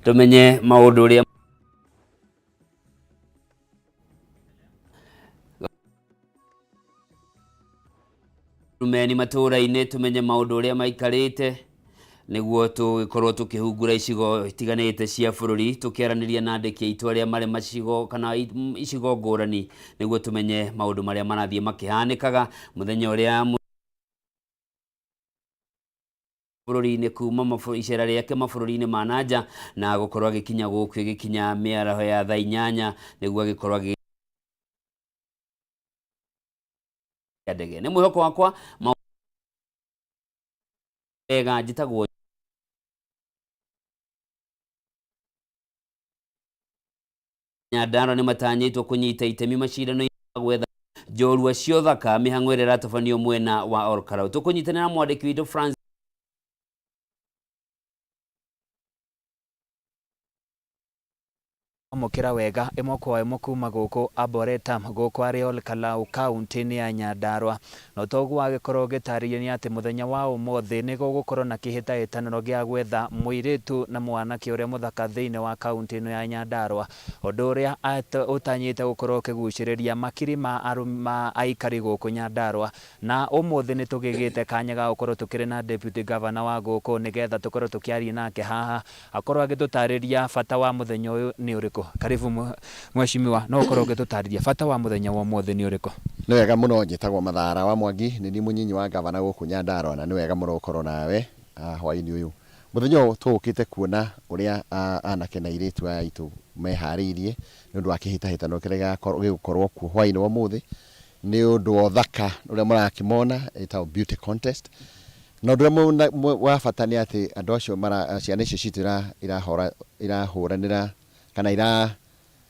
Tumenye maũndũ ũrĩa meni matũra-inĩ, tumenye maũndũ ũrĩa maikarĩte nĩguo tũgĩkorwo tũkĩhungura icigo itiganĩte cia bũrũri, tũkĩaranĩria na andĩki aitũ arĩa marĩ macigo kana icigo ngũrani, nĩguo tũmenye maũndũ marĩa marathiĩ makĩhanĩkaga mũthenya ũrĩa bũrũri-inĩ kuma icera rĩake mabũrũri-inĩ ma nanja, na gũkorwo agĩkinya gũkũ ĩgĩkinya mĩaraho ya thaa 8 nĩguo agĩkorwo agĩ ndege. Nĩ mwĩhoko wakwa wega. Njĩtagwo Nyandarua nĩ matanyĩtwo kũnyita itemi macindano-inĩ ma gwetha njorua cia ũthaka, mĩhang'o ĩrĩa ĩratabanio mwena wa Olkalau. Tũkũnyitanĩra na mwandĩki witũ Francis Amũkĩra wega ĩmwe kwa ĩmwe kuma gũkũ Arboretum, gũkũ arĩ Olkalau, kaunti-inĩ ya Nyandarua. No toguo wagĩkorwo ũgĩtarĩria nĩ atĩ mũthenya wa ũmũthĩ nĩ gũgũkorwo na kĩhĩtahĩtanĩro gĩa gwetha mũirĩtu na mwanake ũrĩa mũthaka thĩinĩ wa kaunti ĩno ya Nyandarua, ũndũ ũrĩa ũtanyĩte gũkorwo ũkĩgucĩrĩria makiri ma aikari gũkũ Nyandarua. Na ũmũthĩ nĩ tũgĩgĩte kanya ga gũkorwo tũkĩrĩ na Deputy Governor wa gũkũ nĩgetha tũkorwo tũkĩaria nake haha, akorwo agĩtũtarĩria bata wa mũthenya ũyũ nĩ ũrĩkũ. Karibu, mheshimiwa, no ũkorwo ũgĩtũtarĩria bata wa mũthenya wa ũmũthĩ nĩ ũrĩkũ? Nĩ wega mũno. Njĩtagwo Mathara wa Mwangi, nĩ niĩ mũnyinyi wa ngavana gũkũ Nyandarua, na nĩ wega mũno gũkorwo nawe hwaĩ-inĩ ũyũ. Mũthenya ũyũ tũgũkĩte kuona ũrĩa anake na airĩtu aya aitũ meharĩirie nĩ ũndũ wa kĩhĩtahĩtano kĩrĩa gĩgũkorwo kuo hwaĩ-inĩ wa ũmũthĩ, nĩ ũndũ wa ũthaka ũrĩa mũrakĩmona, ĩtagwo beauty contest. Na ũndũ ũrĩa wa bata nĩ atĩ andũ acio mara, ciana icio citũ irahũranĩra kana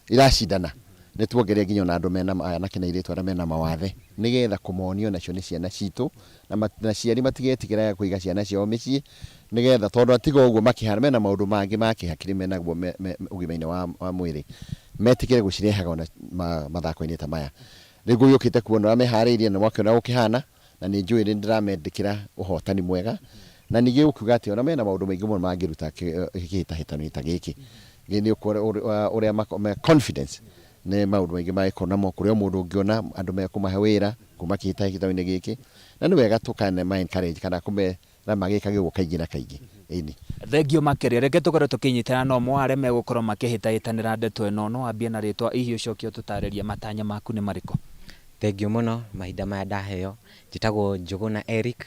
iracindana, nĩ tuongerere nginya ona andũ mena, anake na airĩtu arĩa mena mawathe, nĩgetha kũmonia onacio nĩ ciana citũ, na aciari matigetigĩre kũiga ciana ciao mĩciĩ, nĩgetha tondũ tiga ũguo makĩhana mena maũndũ mangĩ ma kĩhakiri menaguo ũgima-inĩ wa mwĩrĩ, metikĩre gũcirehaga ona mathako-inĩ ta maya. Rĩu ngũgĩũkĩte kuona ũrĩa meharĩirie na mwakĩona gũkĩhana, na nĩ njũĩ nĩ ndĩramendekera ũhotani mwega, na ningĩ gũkiuga atĩ ona mena maũndũ maingĩ mũno mangĩruta kĩhĩtahĩtano-inĩ ta gĩkĩ. Nĩ ũkuona ũrĩa confidence, nĩ maũndũ maingĩ mangĩkorwo namo, kũrĩ o mũndũ ũngĩona andũ mekũmahe wĩra kuma kĩhĩtahĩtano-inĩ gĩkĩ, na nĩ wega tũkama encourage kana kũmera magĩkage ũguo kaingĩ na kaingĩ, ĩni. Thengio makĩria. Reke tũkorwo tũkĩnyitana na ũmwe wa arĩa megũkorwo makĩhĩtahĩtanĩra ndeto ĩno. No wambie na rĩtwa hihi, ũcoke ũtũtarĩrie matanya maku nĩ marĩkũ? Thengio mũno mahinda maya ndaheo. Njĩtagwo Njũgũna Eric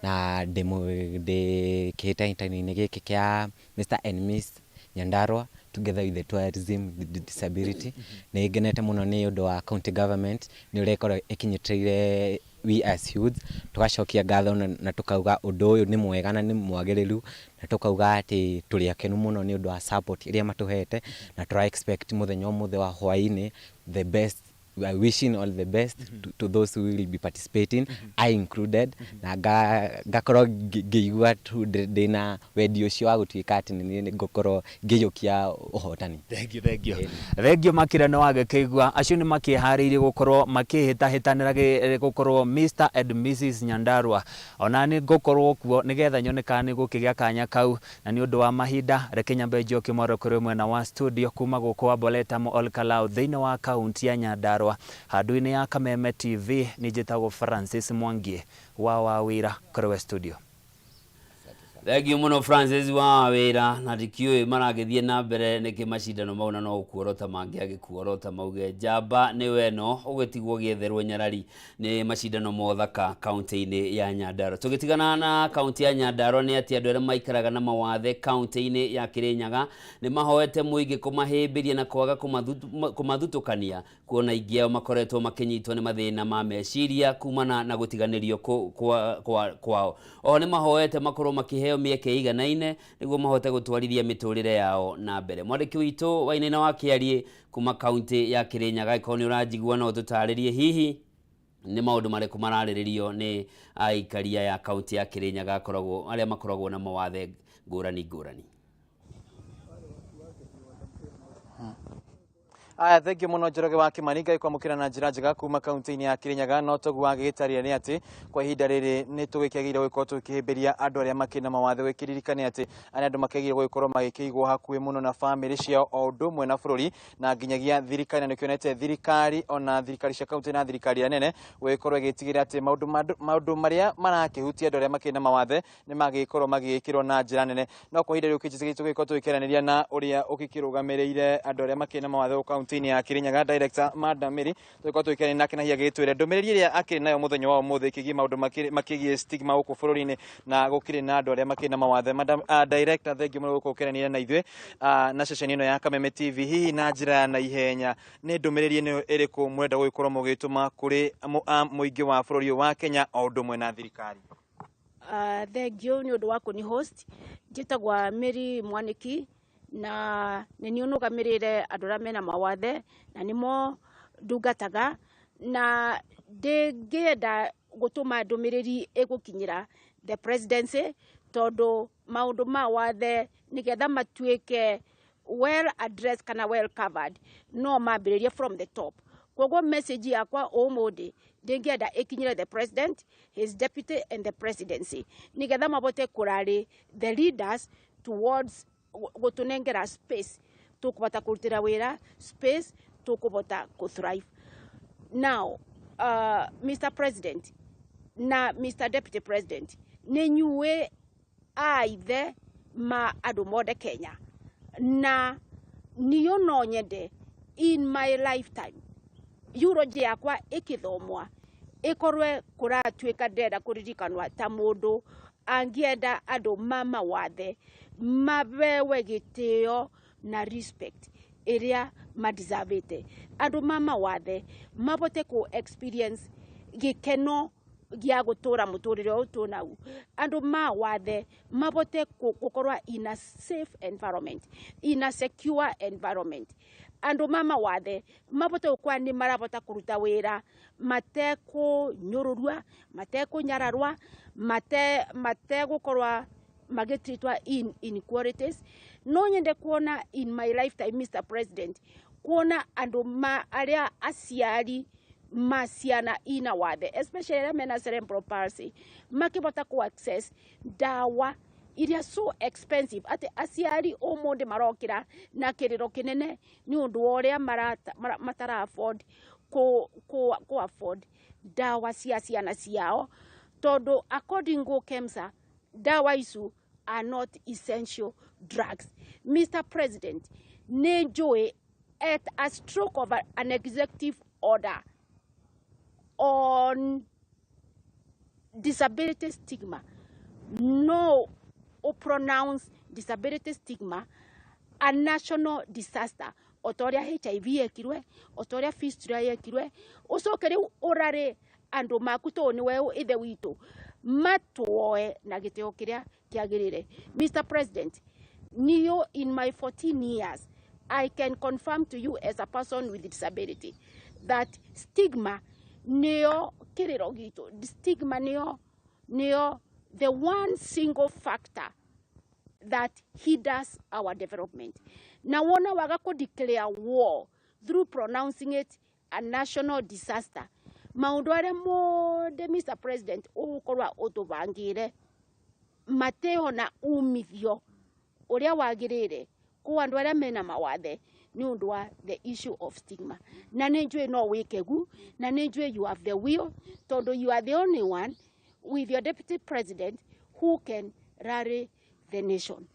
na ndĩ kĩhĩtahĩtano-inĩ gĩkĩ kĩa Mr and Miss Nyandarua together with the tourism disability. Nĩ ngenete mũno nĩ ũndũ wa county government nĩ ũrĩa ĩkoragwo ĩkĩnyitĩrĩire we as youths, tũgacokia ngatho na tũkauga ũndũ ũyũ nĩ mwega na nĩ mwagĩrĩru, na tũkauga atĩ tũrĩ akenu mũno nĩ ũndũ wa support ĩrĩa matũhete, na tũra expect mũthenya ũmũthĩ wa hwaĩ-inĩ the best. We are wishing all the best to those who will be participating, I included, na ngakorwo ngĩigua tu ndĩna wendi ũcio wa gũtuĩka atĩ nĩ niĩ ngũkorwo ngĩiyũkia ũhotani. Thengio, thengio, thengio makĩria. Nĩ wagĩkĩigua acio nĩ makĩharĩirie gũkorwo makĩhĩtahĩtanĩra gũkorwo Mr and Mrs Nyandarua. Ona nĩ ngũkorwo kuo nĩgetha nyone kana nĩ gũkĩgĩa kanya kau. Na nĩ ũndũ wa mahinda, reke nyambe njokie mwaro kũrĩ mwena wa studio kuma gũkũ Arboretum Olkalau, thĩinĩ wa kaunti ya Nyandarua, handũ-inĩ ya Kameme TV. Niĩ njĩtagwo Francis Mwangi wa Wawira. Kũrĩ we studio. Thengio mũno, Francis wa Wawĩra. Na ndikĩũĩ maragĩthiĩ na mbere nĩkĩ macindano mau, na no gũkuorota mangĩagĩkuorota mauge njamba nĩwe ĩno ũgĩtigwo gĩetherwo nyarari nĩ macindano mothaka kaunti-inĩ ya Nyandarua. Tũgĩtigana na kaunti ya Nyandarua, nĩ atĩ andũ arĩa maikaraga na mawathe kaunti-inĩ ya Kĩrĩnyaga nĩ mahoete mũingĩ kũmahĩmbĩria na kwaga kũmathutũkania, kuona aingĩ ao makoretwo makĩnyitwo nĩ mathĩna ma meciria kumana na gũtiganĩrio kwao. Oho nĩ mahoete makorwo makĩheo maheo mĩeke ĩiganaine nĩguo mahote gũtwarithia mĩtũrĩre yao na mbere. Mwandĩki witũ Wainaina wa Kĩariĩ kuma kaunti ya Kĩrĩnyaga, ĩkorwo nĩ ũranjigua no ũtũtarĩrie hihi nĩ maũndũ marĩkũ mararĩrĩrio nĩ aikaria ya kaunti ya Kĩrĩnyaga akoragwo arĩa makoragwo na mawathe ngũrani ngũrani. Aya, thengiũ mũno Njoroge wa Kimani, Ngai kwamũkĩra na njĩra njega kuma kaunti-inĩ ya Kĩrĩnyaga. No toguo wagĩgĩtarĩria nĩ atĩ kwa ihinda rĩrĩ nĩ tũgĩkĩagĩrĩire gũgĩkorwo tũkĩhĩmbĩria andũ arĩa makĩrĩ na mawathe. Gũkĩririkane atĩ arĩa andũ makĩagĩrĩire gũgĩkorwo magĩkĩigwo hakuhĩ mũno na bamĩrĩ ciao o ũndũ ũmwe na bũrũri na nginyagia thirikari, na nĩkĩonete thirikari ona thirikari cia kaunti na thirikari ĩrĩa nene gũgĩkorwo ĩgĩtigĩrĩra atĩ maũndũ marĩa marakĩhutia andũ arĩa makĩrĩ na mawathe nĩ magĩkorwo magĩgĩkĩrwo na njĩra nene. No kwa ihinda rĩũkĩte tũgĩkorwo tũgĩkĩaranĩria na ũrĩa ũgĩkĩrũgamĩrĩire andũ arĩa makĩrĩ na mawathe kaunti-inĩ ya Kĩrĩnyaga, Director Madam Mary, tũgĩkorwo tũgĩkĩaranĩria nake na hihi agĩtwĩre ndũmĩrĩri ĩrĩa akĩrĩ nayo mũthenya wa ũmũthĩ ĩkĩgiĩ maũndũ makĩgiĩ stigma gũkũ bũrũri-inĩ na gũkĩrĩ na andũ arĩa makĩrĩ na mawathe. Madam Director, thengiũ mũno gũkorwo ũkĩaranĩria na ithuĩ na ceceni ĩno ya Kameme TV. Hihi na njĩra ya naihenya nĩ ndũmĩrĩri ĩno ĩrĩkũ mwenda gũgĩkorwo mũgĩtũma kũrĩ mũingĩ wa bũrũri ũyũ wa Kenya o ũndũ ũmwe na thirikari? Thengiũ nĩ ũndũ wa kũni host. Njĩtagwa Mary Mwaniki na nĩ niĩ nũgamĩrĩire andũ arĩa mena mawathe na nĩmo ndungataga, na ndĩngĩenda gũtũma ndũmĩrĩri ĩgũkinyĩra the presidency tondũ maũndũ ma wathe nĩgetha matuĩke well addressed kana well covered no mambĩrĩrie from the top. Koguo message yakwa ũmũthĩ ndĩngĩenda ĩkinyĩre the president, his deputy and the presidency nĩgetha mabote kũrarĩ the leaders towards gũtũnengera space tũkũbota kũrutĩra wĩra, space tũkũbota kũ thrive. Now, Mr. President na Mr. Deputy President, nĩ nyuĩ aithe ma andũ mothe Kenya, na niyo no nyende in my lifetime eulogy yakwa ĩkĩthomwa ĩkorwe kũratuĩka ndĩrenda kũririkanwa ta mũndũ angĩenda andũ ma mawathe mabewe gĩtĩo na respect ĩrĩa madeservĩte, andũ ma mawathe mabote kũ experience gĩkeno gĩa gũtũra mũtũrĩre ũyũ twĩnau, andũ ma wathe mabote gũkorwo in a safe environment, in a secure environment, andũ ma mawathe mabote gũkorwo nĩ marabota kũruta wĩra matekũnyũrũrua, matekũnyararwa, mategũkorwo magĩtreatwa in inequalities. No nyende kuona in my lifetime, Mr. President, kuona andũ ma arĩa aciari ma ciana ina wathe, especially arĩa mena cerebral palsy, makĩbota ku access ndawa iria so expensive atĩ aciari ũmũthĩ marokĩra na kĩrĩro kĩnene nĩ ũndũ wa ũrĩa matara afford ku afford ndawa cia ciana ciao, tondũ according to KEMSA ndawa icu are not essential drugs. Mr. President, nĩ njũĩ at a stroke of an executive order on disability stigma, no pronounce disability stigma a national disaster o ta ũrĩa HIV yekirwe, o ta ũrĩa fistula yekirwe, ũcoke rĩu ũrare andũ maku tondũ nĩwe ithe witũ matwoe na gĩtĩo kĩrĩa kĩagĩrĩire. Mr. President, niyo in my 14 years I can confirm to you as a person with disability that stigma nĩyo kĩrĩro gitũ, stigma nĩyo the one single factor that hinders our development. Na wona waga kũ declare war through pronouncing it a national disaster, maũndũ arĩa mothe Mr. President ũgũkorwo ũtũbangĩre matĩona umithio ũrĩa wagĩrĩire kũ andũ arĩa mena mawathe nĩ ũndũ wa the issue of stigma. Na nĩ njũĩ no wĩke gu, na nĩ njũĩ you have the will, tondũ you are the only one with your deputy president who can rally the nation.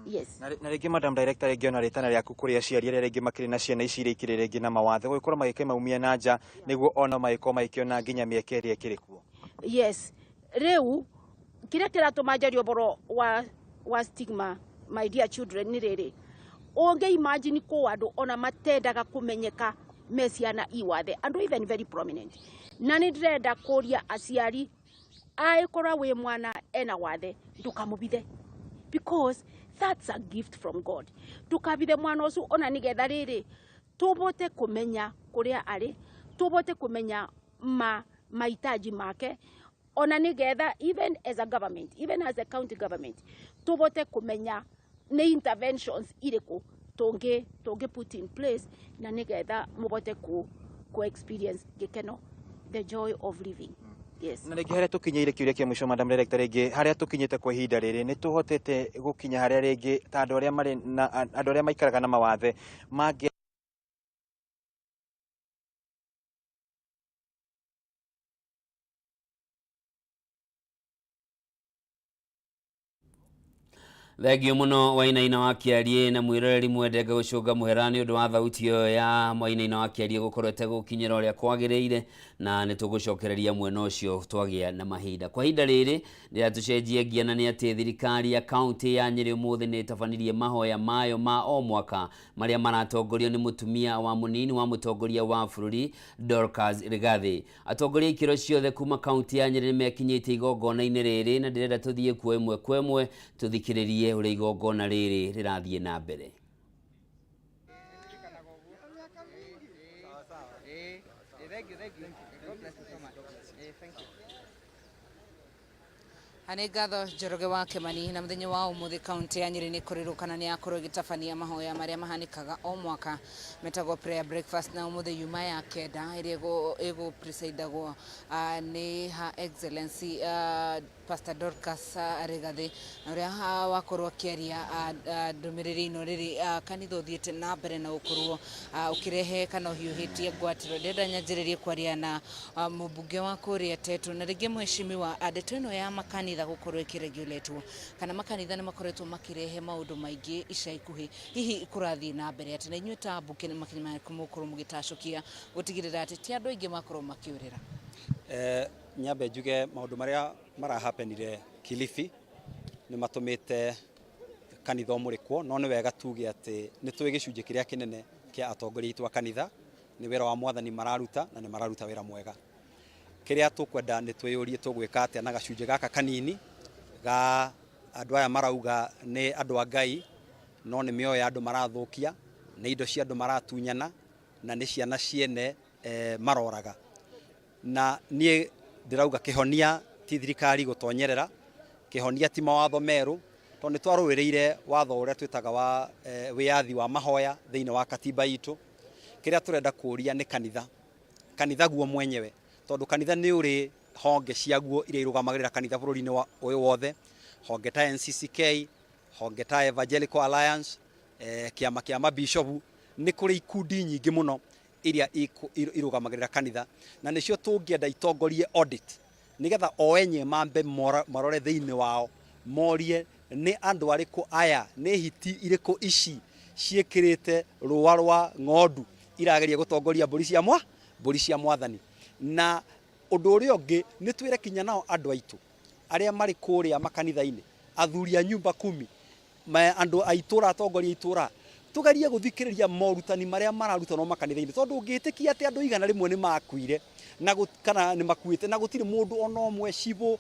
Yes. Na rĩngĩ Madam Director, rĩngĩ ona rĩtana rĩaku kũrĩ aciari arĩa rĩngĩ makĩrĩ na ciana ici iria ikĩrĩ rĩngĩ na mawathe gũgĩkorwo magĩkĩmaumia na nja nĩguo ona magĩkorwo magĩkĩona nginya mĩeke ĩrĩa ĩkĩrĩ kuo. Yes. Rĩu kĩrĩa kĩratũma njarie ũhoro wa stigma, my dear children, nĩ rĩrĩ, ũngĩ imagine kũ andũ ona matendaga kũmenyeka me ciana iwathe, andũ even very prominent. Na nĩ ndĩrenda kũria aciari Angĩkorwo wĩ mwana ena wathe, ndũkamũbithe, because that's a gift from God. Ndũkabithe mwana ũcio, ona nĩgetha rĩrĩ tũbote kũmenya kũrĩa arĩ, tũbote kũmenya ma mahitaji make, ona nĩgetha even as a government, even as a county government, tũbote kũmenya nĩ interventions irĩkũ tũngĩ put in place na nĩgetha mũbote ku experience gĩkeno, the joy of living, yes. Na rĩngĩ harĩa tũkinyĩire, kĩũria kĩa mũico, Madam Director, rĩngĩ harĩa tũkinyĩte kwa ihinda rĩrĩ, nĩ tũhotete gũkinya harĩa rĩngĩ ta andũ arĩa marĩ na andũ arĩa maikaraga na mawathe mangĩ Thengio muno, Wainaina wa Kĩarie, na mwĩroreri mwende, ngagũcũnga mũhera nĩ ũndũ wa thauti ĩyo ya Wainaina wa Kĩarie gũkorwo ĩtegũkinyĩra ũrĩa kwagĩrĩire, na nĩ tũgũcokereria mwena ũcio twagĩa na mahinda. Kwa ihinda rĩrĩ rĩrĩa tũcenjie ngiana nĩ atĩ thirikari ya kaunti ya Nyĩrĩ ũmũthĩ nĩ ĩtabanirie mahoya mayo ma o mwaka marĩa maratongorio nĩ mũtumia wa mũnini wa mũtongoria wa bũrũri, Dorcas Rigathi. Atongoria a ikĩro ciothe kuma kaunti ya Nyĩrĩ nĩmekinyĩtie igongona-inĩ rĩrĩ, na ndĩrenda tũthiĩ kuo ĩmwe kwa ĩmwe tũthikĩrĩrie ũrĩa igongona rĩrĩ rĩrathiĩ na mbere. Thank you, thank you. God bless you so much. Thank you. Nĩ ngatho, Njoroge wa Kĩmani. Na mũthenya wa ũmũthĩ kaunti ya Nyĩrĩ nĩ kũrĩrũkana nĩ yakorwo ĩgĩtabania mahoya marĩa mahanĩkaga o mwaka metagwo prayer breakfast, na ũmũthĩ yuma ya kenda ĩrĩa ĩgũ presidagwo nĩ Her Excellency Pastor Dorcas Rigathi, na ũrĩa wakorwo akĩaria ndũmĩrĩri ĩno rĩrĩ kanitha ũthiĩte na mbere na gũkorwo ũkĩrehe kana ũhiũhĩtie ngwatĩro. Ndĩrenda nyanjĩrĩrie kwaria na mũmbunge wa kũrĩa Tetu, na rĩngĩ mheshimiwa, ndeto ĩno ya makanitha gũkorwo ĩkĩregulatwo kana makanitha nĩ makoretwo makĩrehe maũndũ maingĩ ica ikuhĩ, hihi kũrathiĩ na mbere atĩ na inyuĩ ta mbunge nĩ makinya marĩkũ mũgũkorwo mũgĩtacũkia gũtigĩrĩra atĩ ti andũ aingĩ makorwo makĩũrĩra? Nyambe njuge maũndũ marĩa marahapenire Kilifi nĩ matũmĩte kanitha ũmũrĩkwo, no nĩ wega tuge atĩ nĩ tũĩ gĩcunjĩ kĩrĩa kĩnene kĩa atongoria aitũ a kanitha nĩ wĩra wa Mwathani mararuta, na nĩ mararuta wĩra mwega. Kĩrĩa tũkwenda nĩ twĩyũrie tũgwĩka atĩa na gacunjĩ gaka kanini ga andũ aya marauga nĩ andũ a Ngai, no nĩ mĩoyo ya andũ marathũkia, nĩ indo cia andũ maratunyana, na nĩ ciana ciene maroraga. Na niĩ ndĩrauga kĩhonia ti thirikari gũtonyerera, kĩhonia ti mawatho merũ, tondũ nĩ twarũĩrĩire watho ũrĩa twĩtaga wa wĩyathi wa mahoya thĩinĩ wa katiba itũ. Kĩrĩa tũrenda kũria nĩ kanitha, kanitha guo mwenyewe, tondũ kanitha nĩ ũrĩ honge ciaguo iria irũgamagĩrĩra kanitha bũrũri-inĩ ũyũ wothe, honge ta NCCK, honge ta Evangelical Alliance, kĩama kĩa mabishopu. Nĩ kũrĩ ikundi nyingĩ mũno iria irũgamagĩrĩra kanitha, na nĩcio tũngĩenda itongorie audit, nĩgetha o enye mambe marore thĩinĩ wao, morie nĩ andũ arĩkũ aya, nĩ hiti irĩkũ ici ciĩkĩrĩte rũa rwa ng'ondu irageria gũtongoria mbũri cia Mwathani. Na ũndũ ũrĩa ũngĩ nĩ twĩre kinya nao andũ aitũ arĩa marĩ kũrĩa makanitha-inĩ, athuri a nyumba kumi, andũ a itũra, atongoria a itũra, tugerie gũthikĩrĩria morutani marĩa mararutanwo makanitha-inĩ, tondũ ũngĩtĩkia atĩ andũ 100 nĩ makuire na kana nĩ makuĩte na gũtirĩ mũndũ ona ũmwe cibũ,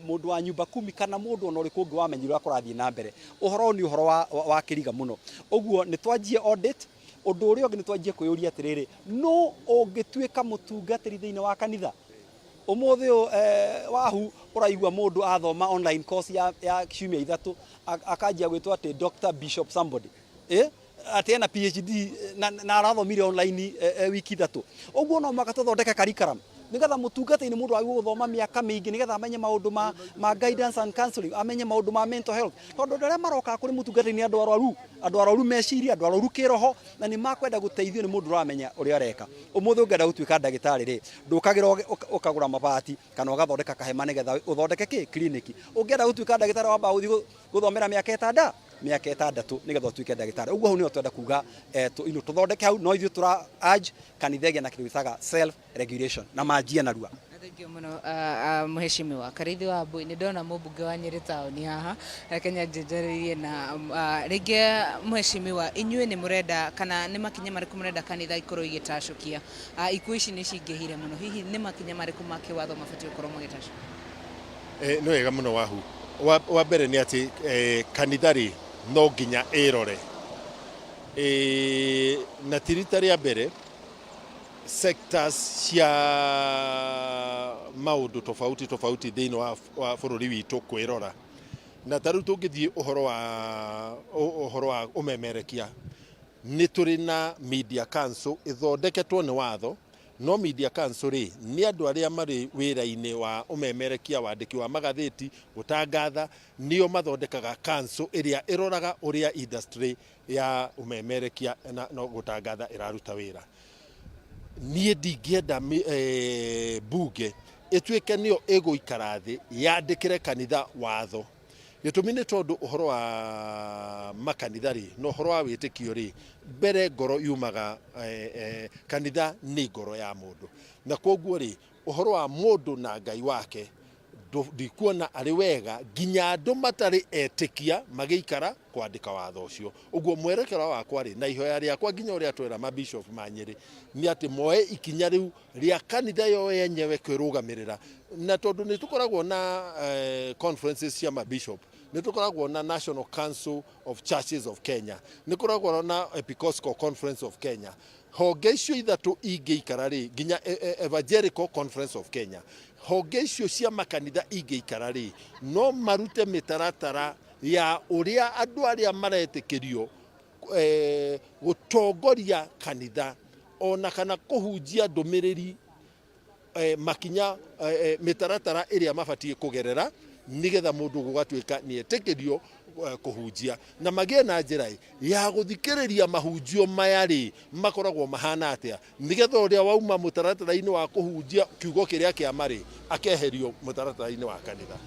mũndũ wa nyumba kumi kana mũndũ ona ũrĩkũ ũngĩ wamenyire ũrĩa kũrathiĩ na mbere, ũhoro ũyũ nĩ ũhoro wa kĩriga mũno. Ũguo nĩ twanjie audit. Ũndũ ũrĩa ũngĩ nĩ twanjie kwĩyũria atĩrĩrĩ, no ũngĩtuĩka mũtungatĩri thĩinĩ wa kanitha ũmũthĩ ũyũ, wahu ũraigua mũndũ athoma online course ya ciumia 3 akanjia gwĩtwo atĩ Dr. Bishop somebody, atĩ ena PhD na arathomire online wiki 3. Ũguo no mũhaka tũthondeke curriculum nĩgetha mũtungatĩri nĩ mũndũ wagĩrĩirwo gũthoma mĩaka mĩingĩ nĩgetha amenye maũndũ ma guidance and counseling, amenye maũndũ ma mental health, tondũ andũ arĩa maroka kũrĩ mũtungatĩri nĩ andũ arwaru, andũ arwaru meciria, andũ arwaru kĩroho, na nĩ makwenda gũteithio nĩ mũndũ ũramenya ũrĩa areka. Ũmũthĩ ũngĩenda gũtuĩka ndagĩtarĩ rĩ, ndũkagĩra ũkagũra mabati kana ũgathondeka kahema nĩgetha ũthondeke kĩ clinic. Ũngĩenda gũtuĩka ndagĩtarĩ wambaga gũthiĩ gũthomera mĩaka 6 nĩgetha ũtuĩke ndagĩtarĩ. Ũguo hau nĩho twenda kuga tũthondeke hau, no ithuĩ tũra urge kanitha ĩgĩe na kĩndũ gĩtaga self regulation na manjie narua. Thank you mũno, mheshimiwa Karithi wa Mbui. Nĩ ndona mũmbunge wa Nyĩrĩ taũni haha, reke nyanjĩrĩrie na rĩngĩ mheshimiwa, inyuĩ nĩ mũrenda kana nĩ makinya marĩkũ mũrenda kanitha ikorwo igĩtacũkia? Ikuũ ici nĩ cingĩhire mũno, hihi nĩ makinya marĩkũ ma kĩwatho mabatiĩ gũkorwo magĩtacũkia? Nĩ wega mũno wahu. Wa mbere nĩ atĩ kanitha rĩ no nginya ĩrore, na ti rita rĩa mbere sectors cia maũndũ tofauti tofauti thĩinĩ wa bũrũri witũ kwĩrora. Na ta rĩu tũngĩthiĩ ũhoro wa ũmemerekia, nĩ tũrĩ na Media Council ĩthondeketwo nĩ watho. No Media Council rĩ, nĩ andũ arĩa marĩ wĩra-inĩ wa ũmemerekia, wandĩki wa magathĩti, gũtangatha, nĩo mathondekaga council ĩrĩa ĩroraga ũrĩa industry ya ũmemerekia na gũtangatha ĩraruta wĩra. Niĩ ndingĩenda bunge ĩtuĩke nĩyo ĩgũikara thĩ yandĩkĩre kanitha watho. Gĩtũmi nĩ tondũ ũhoro wa makanitha rĩ, na ũhoro wa wĩtĩkio rĩ, mbere ngoro yumaga, kanitha nĩ ngoro ya mũndũ, na koguo rĩ, ũhoro wa mũndũ na Ngai wake, ndikuona arĩ wega nginya andũ matarĩ etĩkia magĩikara kwandĩka watho ũcio. Ũguo mwerekero wakwa rĩ, na ihoya rĩakwa nginya ũrĩa twera mabishop ma Nyĩrĩ, nĩ atĩ moe ikinya rĩu rĩa kanitha yo yenyewe kwĩrũgamĩrĩra. Na tondũ nĩ tũkoragwo na conferences cia mabishop, nĩ tũkoragwo na National Council of Churches of Kenya, nĩ kũragwo na Episcopal Conference of Kenya, honge icio ithatũ ingĩikara rĩ, nginya Evangelical Conference of Kenya, honge icio cia makanitha ingĩikara rĩ, no marute mĩtaratara ya ũrĩa andũ arĩa maretĩkĩrio gũtongoria kanitha ona kana kũhunjia ndũmĩrĩri, makinya, mĩtaratara ĩrĩa mabatiĩ kũgerera nĩgetha mũndũ gũgatuĩka nĩ etĩkĩrio kũhunjia, na magĩe na njĩra ya gũthikĩrĩria mahunjio maya rĩ, makoragwo mahana atĩa, nĩgetha ũrĩa wauma mũtaratara-inĩ wa kũhunjia kiugo kĩrĩa kĩa marĩ akeherio mũtaratara-inĩ wa kanitha.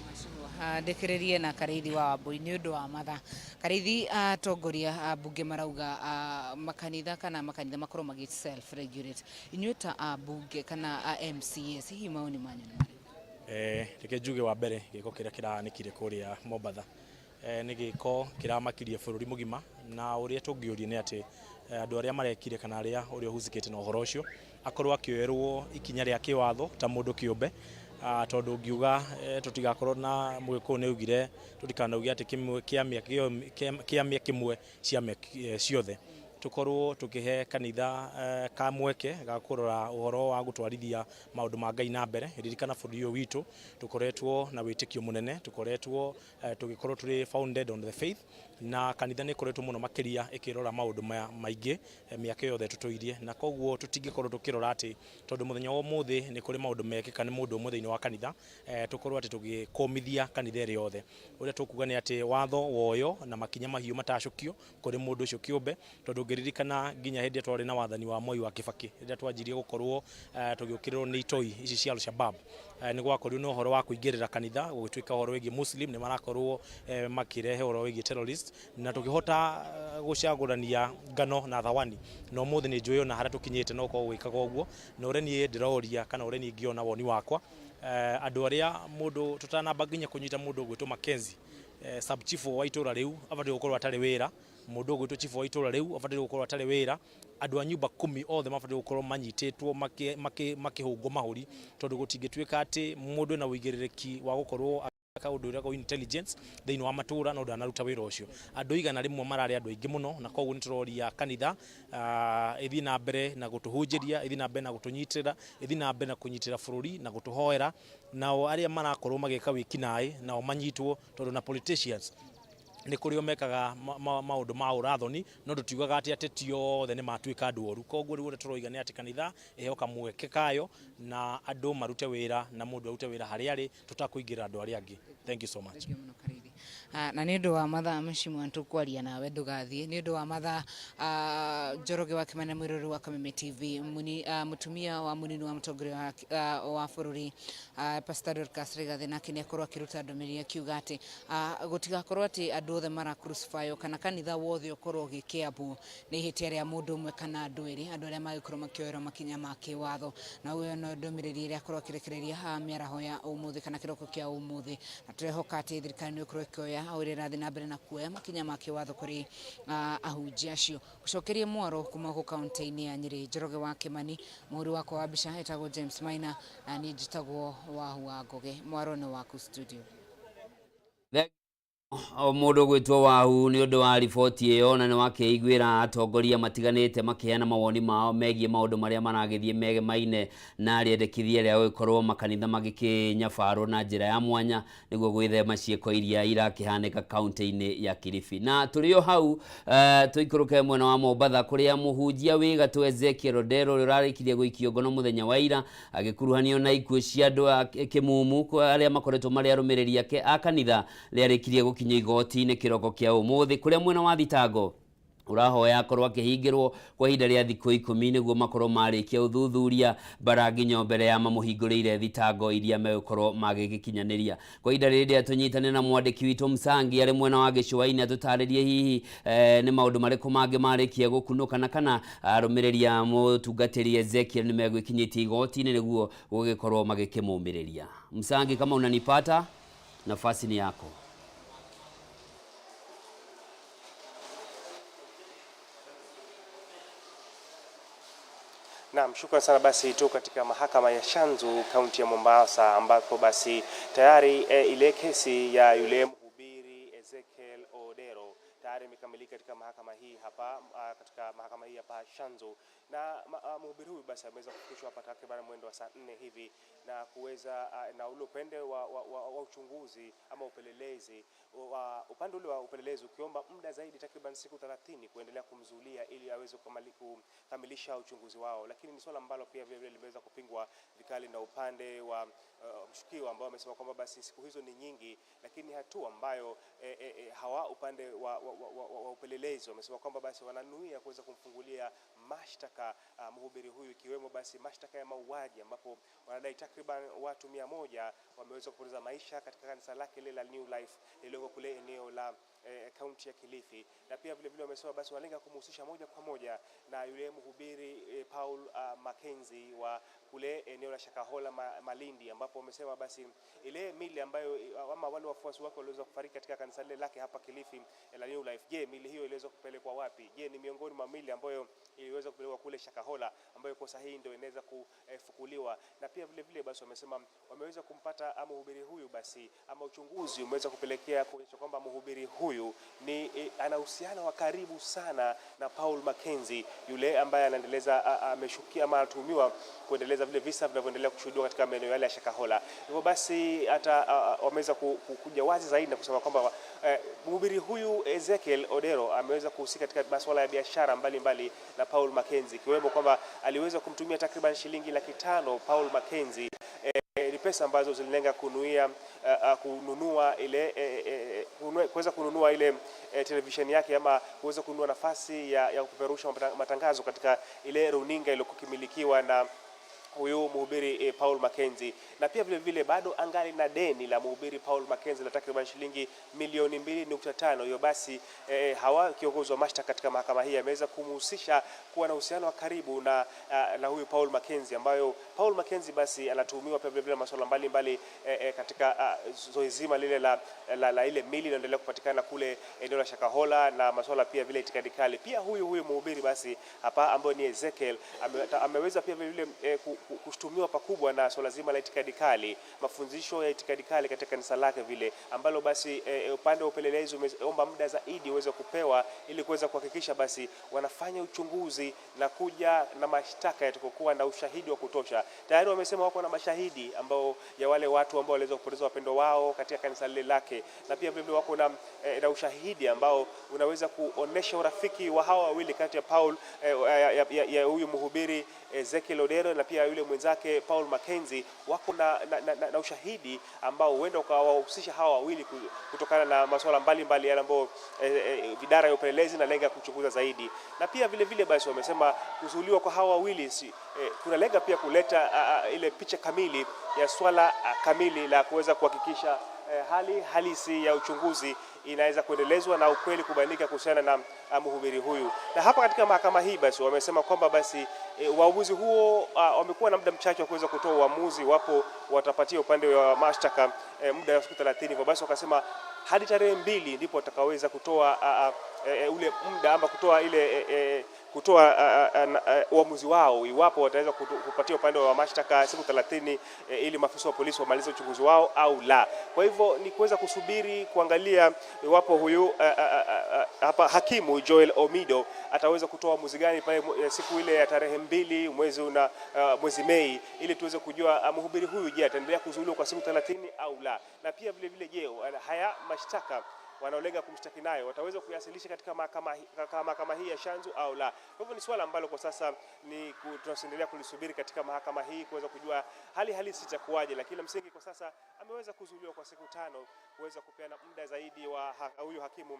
Ndĩkĩrĩrie na Karĩithi wa Wambui nĩ ũndũ wa mathaa. Karĩithi, atongoria a mbunge marauga makanitha kana makanitha makorwo magĩ self regulate. Inyuĩ ta ambunge kana a MCAs, hihi maoni manyu nĩ marĩkũ? Reke njuge wa mbere, gĩko kĩrĩa kĩrahanĩkire kũrĩa Mombatha nĩ gĩko kĩramakirie bũrũri mũgima, na ũrĩa tũngĩũria nĩ atĩ andũ arĩa marekire kana arĩa ũrĩa ũhucikĩte na ũhoro ũcio akorwo akĩoerwo ikinya rĩa kĩwatho ta mũndũ kĩũmbe. Tondũ ngiuga tũtigakorwo na mũgĩkũyũ nĩ augire tũtikanauge atĩ kĩmwe kĩamĩa kĩmwe ciamĩa ciothe, tũkorwo tũkĩhe kanitha kamweke ga kũrora ũhoro wa gũtwarithia maũndũ ma Ngai na mbere. Ririkana bũrũri ũyũ witũ tũkoretwo na wĩtĩkio mũnene, tũkoretwo tũgĩkorwo tũrĩ founded on the faith, na kanitha nĩ ĩkoretwo mũno makĩria ĩkĩrora maũndũ maya maingĩ mĩaka yothe tũtũirie. Na koguo tũtingĩkorwo tũkĩrora atĩ tondũ mũthenya wa ũmũthĩ nĩ kũrĩ maũndũ mekĩka nĩ mũndũ ũmwe thĩinĩ wa kanitha, tũkorwo atĩ tũgĩkũmithia kanitha ĩrĩ yothe. Ũrĩa tũkuga nĩ atĩ watho woyo na makinya mahiũ matacũkio kũrĩ mũndũ ũcio kĩũmbe, tondũ ngĩririkana nginya hĩndĩ ĩrĩa twarĩ na wathani wa Moi wa Kibaki, rĩrĩa twanjirie gũkorwo tũgĩũkĩrĩrwo nĩ itoi ici cia Al-Shabab, nĩ gwakorirwo na ũhoro wa kũingĩrĩra kanitha, gũgĩtuĩka ũhoro wĩgiĩ Muslim nĩ marakorwo makĩrehe ũhoro wĩgiĩ terrorist, na tũkĩhota gũcagũrania ngano na thawani. Na ũmũthĩ nĩ njũĩ ona harĩa tũkinyĩte no gũkorwo gwĩkaga ũguo. Na ũrĩa niĩ ndĩroria kana ũrĩa niĩ ingĩona woni wakwa, andũ arĩa mũndũ tũtanamba nginya kũnyita mũndũ ũgwĩtwo Mackenzie, sub chief wa itũra rĩu abatiĩ gũkorwo atarĩ wĩra, mũndũ ũgwĩtwo chief wa itũra rĩu abatiĩ gũkorwo atarĩ wĩra, andũ a nyumba kumi othe mabatiĩ gũkorwo manyitĩtwo makĩhũngwo mahũri, tondũ gũtingĩtuĩka atĩ mũndũ ena ũigĩrĩrĩki wa gũkorwo kaũndũ wĩtagwo intelligence thĩinĩ wa matũra no ndanaruta wĩra ũcio. Andũ 100 mararĩ andũ aingĩ mũno, na koguo nĩ tũroria kanitha ĩthiĩ na mbere na gũtũhunjĩria, ĩthiĩ na mbere na gũtũnyitĩrĩra, ĩthiĩ na mbere na kũnyitĩrĩra bũrũri na gũtũhoera, nao arĩa marakorwo magĩka wĩkinaĩ nao manyitwo, tondũ na politicians nĩ kũrĩ o mekaga maũndũ ma ũrathoni, no tũtiugaga atĩ ateti othe nĩ matuĩka andũ oru. Koguo rĩu ũrĩa tũroiga nĩ atĩ kanitha ĩheo kamweke kayo na andũ marute wĩra na mũndũ arute wĩra harĩa arĩ tũtakũingĩrĩra andũ arĩa angĩ. Thank you so much. Na nĩ ũndũ wa mathaa, mheshimiwa, tũkwaria nawe, ndũgathiĩ nĩ ũndũ wa mathaa. Njoroge wa Kĩmani, mwĩrori wa Kameme TV, mũtumia wa mũnini wa mũtongoria wa bũrũri, Pastor Dorcas Rigathi, nake nĩ akorwo akĩruta ndũmĩrĩri akiuga atĩ gũtigakorwo atĩ andũ othe mara crucify kana kanitha wothe ũkorwo ũgĩkĩambwo nĩ ihĩtia rĩa mũndũ ũmwe kana andũ erĩ, andũ arĩa magĩkorwo makĩoerwo makinya ma kĩwatho. Na ũyũ no ndũmĩrĩri ĩrĩa akorwo akĩrekereria mĩaraho ya ũmũthĩ kana kĩroko kĩa ũmũthĩ, na tũrehoka atĩ thirikari nĩ ĩkorwo ĩkĩoya O ũrĩa ĩrathiĩ na mbere na kuoya makinya ma kĩwatho kũrĩ ahunjia acio. Gũcokeria mwaro kuma gũkũ kaunti-inĩ ya Nyĩrĩ, Njoroge wa Kĩmani, mũhũri wakwa wa mbica etagwo James Maina, na niĩ njĩtagwo Wahu wa Ngũgĩ. Mwaro nĩ waku studio. O mũndũ gwĩtwo Wahu nĩ ũndũ wa riboti ĩyo, na nĩ wakĩiguĩra atongoria matiganĩte makĩheana mawoni mao megiĩ maũndũ marĩa maragĩthiĩ megemaine na rĩendekithia rĩa gũgĩkorwo makanitha magĩkĩnyabarwo na njĩra ya mwanya nĩguo gwĩthema ciĩko iria irakĩhanĩka kaunti-inĩ ya Kilifi. Na tũrĩ o hau, tũikũrũke mwena wa Mombatha kũrĩa mũhunjia wĩ gatũ Ezekiel Odero ũrĩa ũrarĩkirie gũikio ngono mũthenya wa ira agĩkuruhanio na ikuũ cia andũ a kĩmumu arĩa makoretwo marĩ arũmĩrĩri ake a kanitha rĩarĩkirie gũkinya igoti-inĩ kĩroko kĩa ũmũthĩ, kũrĩa mwena wa thitango ũrahoya akorwo akĩhingĩrwo kwa ihinda rĩa thikũ 10 nĩguo makorwo marĩkia ũthuthuria bara nginya mbere ya mamũhingũrĩire thitango iria megũkorwo magĩgĩkinyanĩria. Kwa ihinda rĩrĩ tũnyitane na mwandĩki witũ Msangi arĩ mwena wa gĩcũa-inĩ atũtarĩrie hihi nĩ maũndũ marĩkũ mangĩ marĩkia gũkunũka na kana arũmĩrĩri a mũtungatĩri Ezekiel nĩ megwĩkinyĩtie igoti-inĩ nĩguo gũgĩkorwo magĩkĩmũmĩrĩria. Msangi, kama unanipata, nafasi ni yako. Naam, shukrani sana. Basi tu katika mahakama ya Shanzu kaunti ya Mombasa, ambapo basi tayari ile kesi ya yule mhubiri Ezekiel Odero tayari imekamilika katika mahakama hii hapa, katika mahakama hii hapa Shanzu, na mhubiri huyu basi ameweza kufikishwa hapa takriban mwendo wa saa 4 hivi na kuweza na ule upande wa uchunguzi ama upelelezi wa upande ule wa upelelezi ukiomba muda zaidi takriban siku 30 kuendelea kumzulia ili aweze kukamilisha uchunguzi wao, lakini ni swala ambalo pia vile vile limeweza kupingwa vikali na upande wa mshukiwa ambao wamesema kwamba basi siku hizo ni nyingi, lakini hatua ambayo hawa upande wa upelelezi wamesema kwamba basi wananuia kuweza kumfungulia mashtaka mhubiri huyu, ikiwemo basi mashtaka ya mauaji ambapo wanadai takriban watu 100 wameweza kupoteza maisha katika kanisa lake lile la New Life lililoko kule eneo la kaunti ya Kilifi. Na pia vile vile wamesema basi wanalenga kumhusisha moja kwa moja na yule mhubiri Paul Mackenzie wa kule eneo la Shakahola Malindi, ambapo wamesema basi ile mili ambayo ama wale wafuasi wake waliweza kufariki katika kanisa lile lake hapa Kilifi la New Life, je, mili hiyo iliweza kupelekwa wapi? Je, ni miongoni mwa mili ambayo iliweza kupelekwa kule Shakahola ambayo kwa sahihi ndio inaweza kufukuliwa? Na pia vile vile basi wamesema wameweza kumpata ama mhubiri huyu basi ama uchunguzi umeweza kupelekea kuonyesha kwamba mhubiri huyu ni ana uhusiano wa karibu sana na Paul Mackenzie yule ambaye anaendeleza ameshukia ama anatuhumiwa kuendeleza vile visa vinavyoendelea kushuhudiwa katika maeneo yale ya Shakahola. Hivyo basi hata wameweza kuja wazi zaidi na kusema kwamba mhubiri huyu Ezekiel Odero ameweza kuhusika katika masuala ya biashara mbalimbali na Paul Mackenzie, ikiwemo kwamba aliweza kumtumia takriban shilingi 500,000 Paul Mackenzie. Ni pesa ambazo zililenga kununua ile kuweza kununua ile televisheni yake ama kuweza kununua nafasi ya kupeperusha matangazo katika ile runinga iliyokuwa ikimilikiwa na huyu mhubiri Paul Mackenzie. Na pia vile vile bado angali na deni la mhubiri Paul Mackenzie la takriban shilingi milioni 2.5. Hiyo basi hawa kiongozi wa mashtaka katika mahakama hii ameweza kumhusisha kuwa na uhusiano wa karibu na huyu Paul Mackenzie, ambayo Paul Mackenzie basi anatuhumiwa pia vile vile masuala mbalimbali katika zoezi zima lile la ile mili inaendelea kupatikana kule eneo la Shakahola na masuala pia vile itikadi kali. Pia huyu mhubiri basi hapa ambaye ni Ezekiel ameweza pia vile vile kushtumiwa pakubwa na swala zima la itikadi kali, mafundisho ya itikadi kali katika kanisa lake vile, ambalo basi upande wa upelelezi umeomba muda zaidi uweze kupewa ili kuweza kuhakikisha basi wanafanya uchunguzi na kuja na mashtaka yatakokuwa na ushahidi wa kutosha. Tayari wamesema wako na mashahidi ambao ya wale watu ambao waliweza kupoteza wapendo wao katika kanisa lile lake, na pia vile wako na ushahidi ambao unaweza kuonesha urafiki wa hawa wawili kati ya Paul ya huyu mhubiri Ezekiel Odero na pia yule mwenzake Paul Mackenzie. Wako na ushahidi ambao huenda ukawahusisha hawa wawili kutokana na masuala mbalimbali yale ambayo idara ya upelelezi inalenga kuchunguza zaidi. Na pia vile vile basi wamesema kuzuiliwa kwa hawa wawili kuna lenga pia kuleta ile picha kamili ya swala kamili la kuweza kuhakikisha hali halisi ya uchunguzi inaweza kuendelezwa na ukweli kubainika kuhusiana na mhubiri huyu. Na hapa katika mahakama hii basi wamesema kwamba basi uamuzi huo wamekuwa na muda mchache wa kuweza kutoa uamuzi iwapo watapatia upande wa mashtaka muda wa siku 30. Hivyo basi wakasema hadi tarehe 2 ndipo watakaweza kutoa ule muda ama kutoa ile kutoa uamuzi wao iwapo wataweza kupatia upande wa mashtaka siku 30 ili maafisa wa polisi wamalize uchunguzi wao au la. Kwa hivyo ni kuweza kusubiri kuangalia iwapo huyu hapa hakimu Joel Omido ataweza kutoa uamuzi gani pale siku ile ya tarehe 2 mwezi Mei, ili tuweze kujua mhubiri huyu je, ataendelea kuzuiliwa kwa siku 30 au la. Na pia vile vile je, haya mashtaka wanaolenga kumshtaki nayo wataweza kuyasilisha katika mahakama hii ya Shanzu au la. Kwa hivyo ni swala ambalo kwa sasa ni tunaendelea kulisubiri katika mahakama hii kuweza kujua hali halisi itakuwaje, lakini msingi kwa sasa ameweza kuzuiliwa kwa siku 5 kuweza kupeana muda zaidi wa huyu hakimu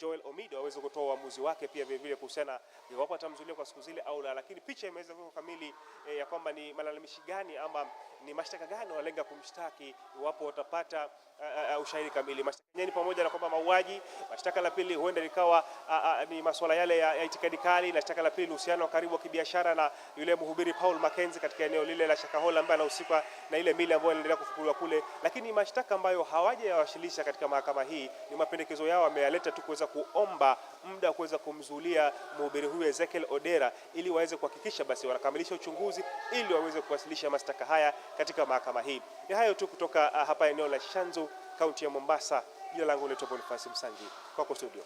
Joel Omido aweze kutoa uamuzi wake pia vile vile kuhusiana iwapo atamzuilia kwa siku zile au la. Lakini picha imeweza kuwa kamili ya kwamba ni malalamishi gani ama ni mashtaka gani wanalenga kumshtaki iwapo watapata ushahidi kamili. Mashtaka ni pamoja na kwamba mauaji, mashtaka la pili huenda likawa ni masuala yale ya itikadi kali, na shtaka la pili uhusiano wa karibu wa kibiashara na yule mhubiri Paul Mackenzie katika eneo lile la Shakahola ambaye anahusika na ile mili ambayo inaendelea kufukuliwa kule. Lakini mashtaka ambayo hawajayawasilisha katika mahakama hii ni mapendekezo yao wameyaleta tu kuweza kuomba muda wa kuweza kumzulia mhubiri huyu Ezekiel Odera ili waweze kuhakikisha basi wanakamilisha uchunguzi ili waweze kuwasilisha mashtaka haya katika mahakama hii. Ni hayo tu kutoka hapa eneo la Shanzu, kaunti ya Mombasa. Jina langu ni Boniface Msangi, kwako studio.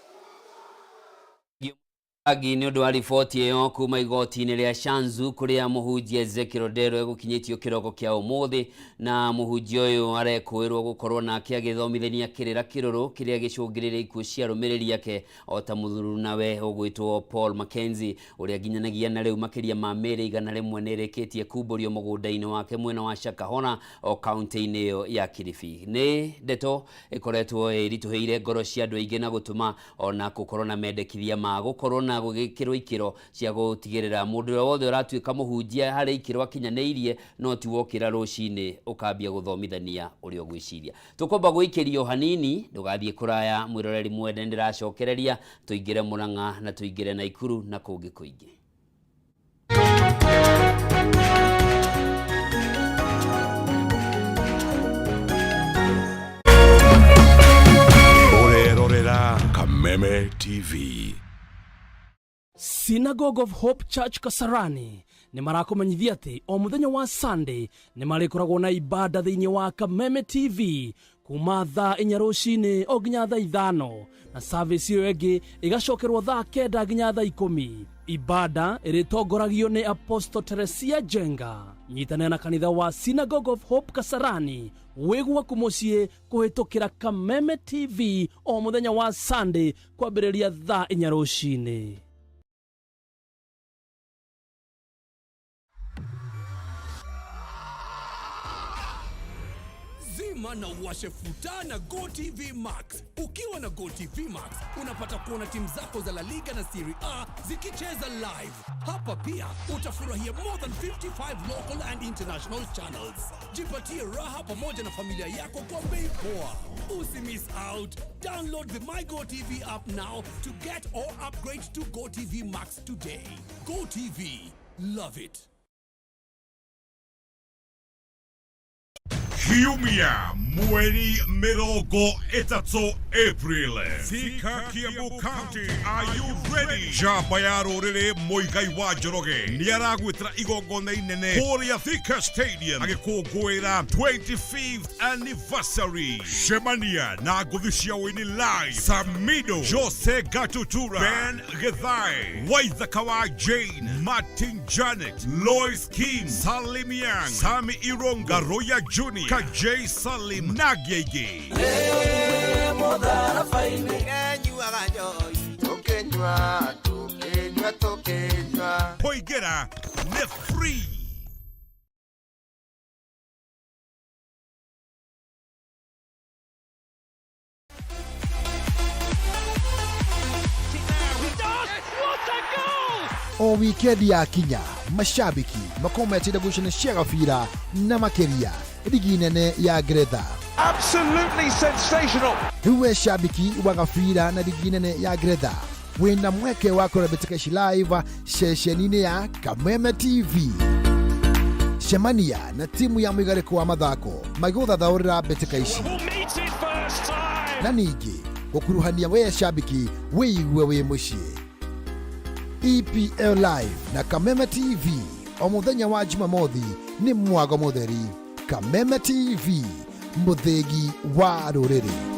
Agi nĩ ũndũ wa riboti ĩyo kuma igoti-inĩ rĩa Shanzu kũrĩa mũhunjia Ezekiel Odero egũkinyĩtio kĩroko kĩa ũmũthĩ, na mũhunjia ũyũ arekũĩrwo gũkorwo nake agĩthomithania kĩrĩra kĩrũrũ kĩrĩa gĩcũngĩrĩire ikuũ cia arũmĩrĩri ake o ta mũthurinawe ũgwĩtwo Paul Mackenzie ũrĩa nginyanagia na rĩu makĩria ma mĩĩrĩ 100 nĩ ĩrĩkĩtie kumbũrio mũgũnda-inĩ wake mwena wa Shakahola o kaunti-inĩ ĩyo ya Kilifi. Nĩ ndeto ĩkoretwo ĩritũhĩire ngoro cia andũ aingĩ na gũtũma ona gũkorwo na mendekithia ma gũkorwo na gũgĩkĩrwo ikĩro cia gũtigĩrĩra mũndũ ũrĩa wothe ũratuĩka mũhunjia harĩ ikĩro akinyanĩirie, no ti wokĩra rũcinĩ ũkambia gũthomithania ũrĩa ũgwĩciria. Tũkwamba gũikĩrio hanini, ndũgathiĩ kũraya mwĩroreri mwende, ndĩracokereria tũingĩre Murang'a na tũingĩre Naikuru na kũngĩ kũingĩ. Ũrerorera Kameme TV. Synagogue of Hope Church Kasarani nĩ marakũmenyithia atĩ o mũthenya wa Sunday nĩ marĩkoragwo na ibada thĩinĩ wa Kameme TV kuma thaa 4 rũcinĩ o nginya thaa 5, na service ĩyo ĩngĩ ĩgacokerwo thaa 9 nginya thaa 10. Ibada ĩrĩtongoragio nĩ Apostle Teresia Jenga. Nyitanĩra na kanitha wa Synagogue of Hope Kasarani wĩ gwaku mũciĩ kũhĩtũkĩra Kameme TV o mũthenya wa Sunday kwambĩrĩria thaa 4 rũcinĩ. Zima na uwashe futa na GoTV Max. Ukiwa na GoTV Max unapata kuona timu zako za La Liga na Serie A zikicheza live. Hapa pia utafurahia more than 55 local and international channels. Jipatie raha pamoja na familia yako kwa bei poa. Usi miss out. Download the My GoTV app now to get or upgrade to GoTV Max today. GoTV. Love it. Kiumia mweri 30 April. Thika, Kiambu County, are you ready? Njamba ya rũrĩrĩ Muigai wa Njoroge nĩaragwĩtĩra igongona inene kũrĩa Thika Stadium agĩkũngũĩra 25th anniversary. Cemania na ngũthi cia ũini live Samido, Jose Gatutura, Ben Githae, Waithaka wa Jane, Martin Janet, Lois Kim, Salim Yang, Sami Ironga, Roya Junior, Kajay Salim na Gege. Poigera ne free. O wikendi yakinya mashabiki makorwo metĩire gucane cia gabira na makĩria. Rigi nene ya Ngeretha. Absolutely sensational. Rĩu we shabiki wa gabira na rigi nene ya Ngeretha wĩna mweke wa kũrora mbĩtĩka ici live ceceni-inĩ ya Kameme TV. Cemania na timu ya mũigarĩko wa mathako magĩgũthathaũrĩra mbĩtĩka ici na ningĩ gũkuruhania we shabiki wĩigue wĩ mũciĩ. EPL Live na Kameme TV o mũthenya wa Jumamothi nĩ mwago mũtheri. Kameme TV, mũthĩgi wa rũrĩrĩ.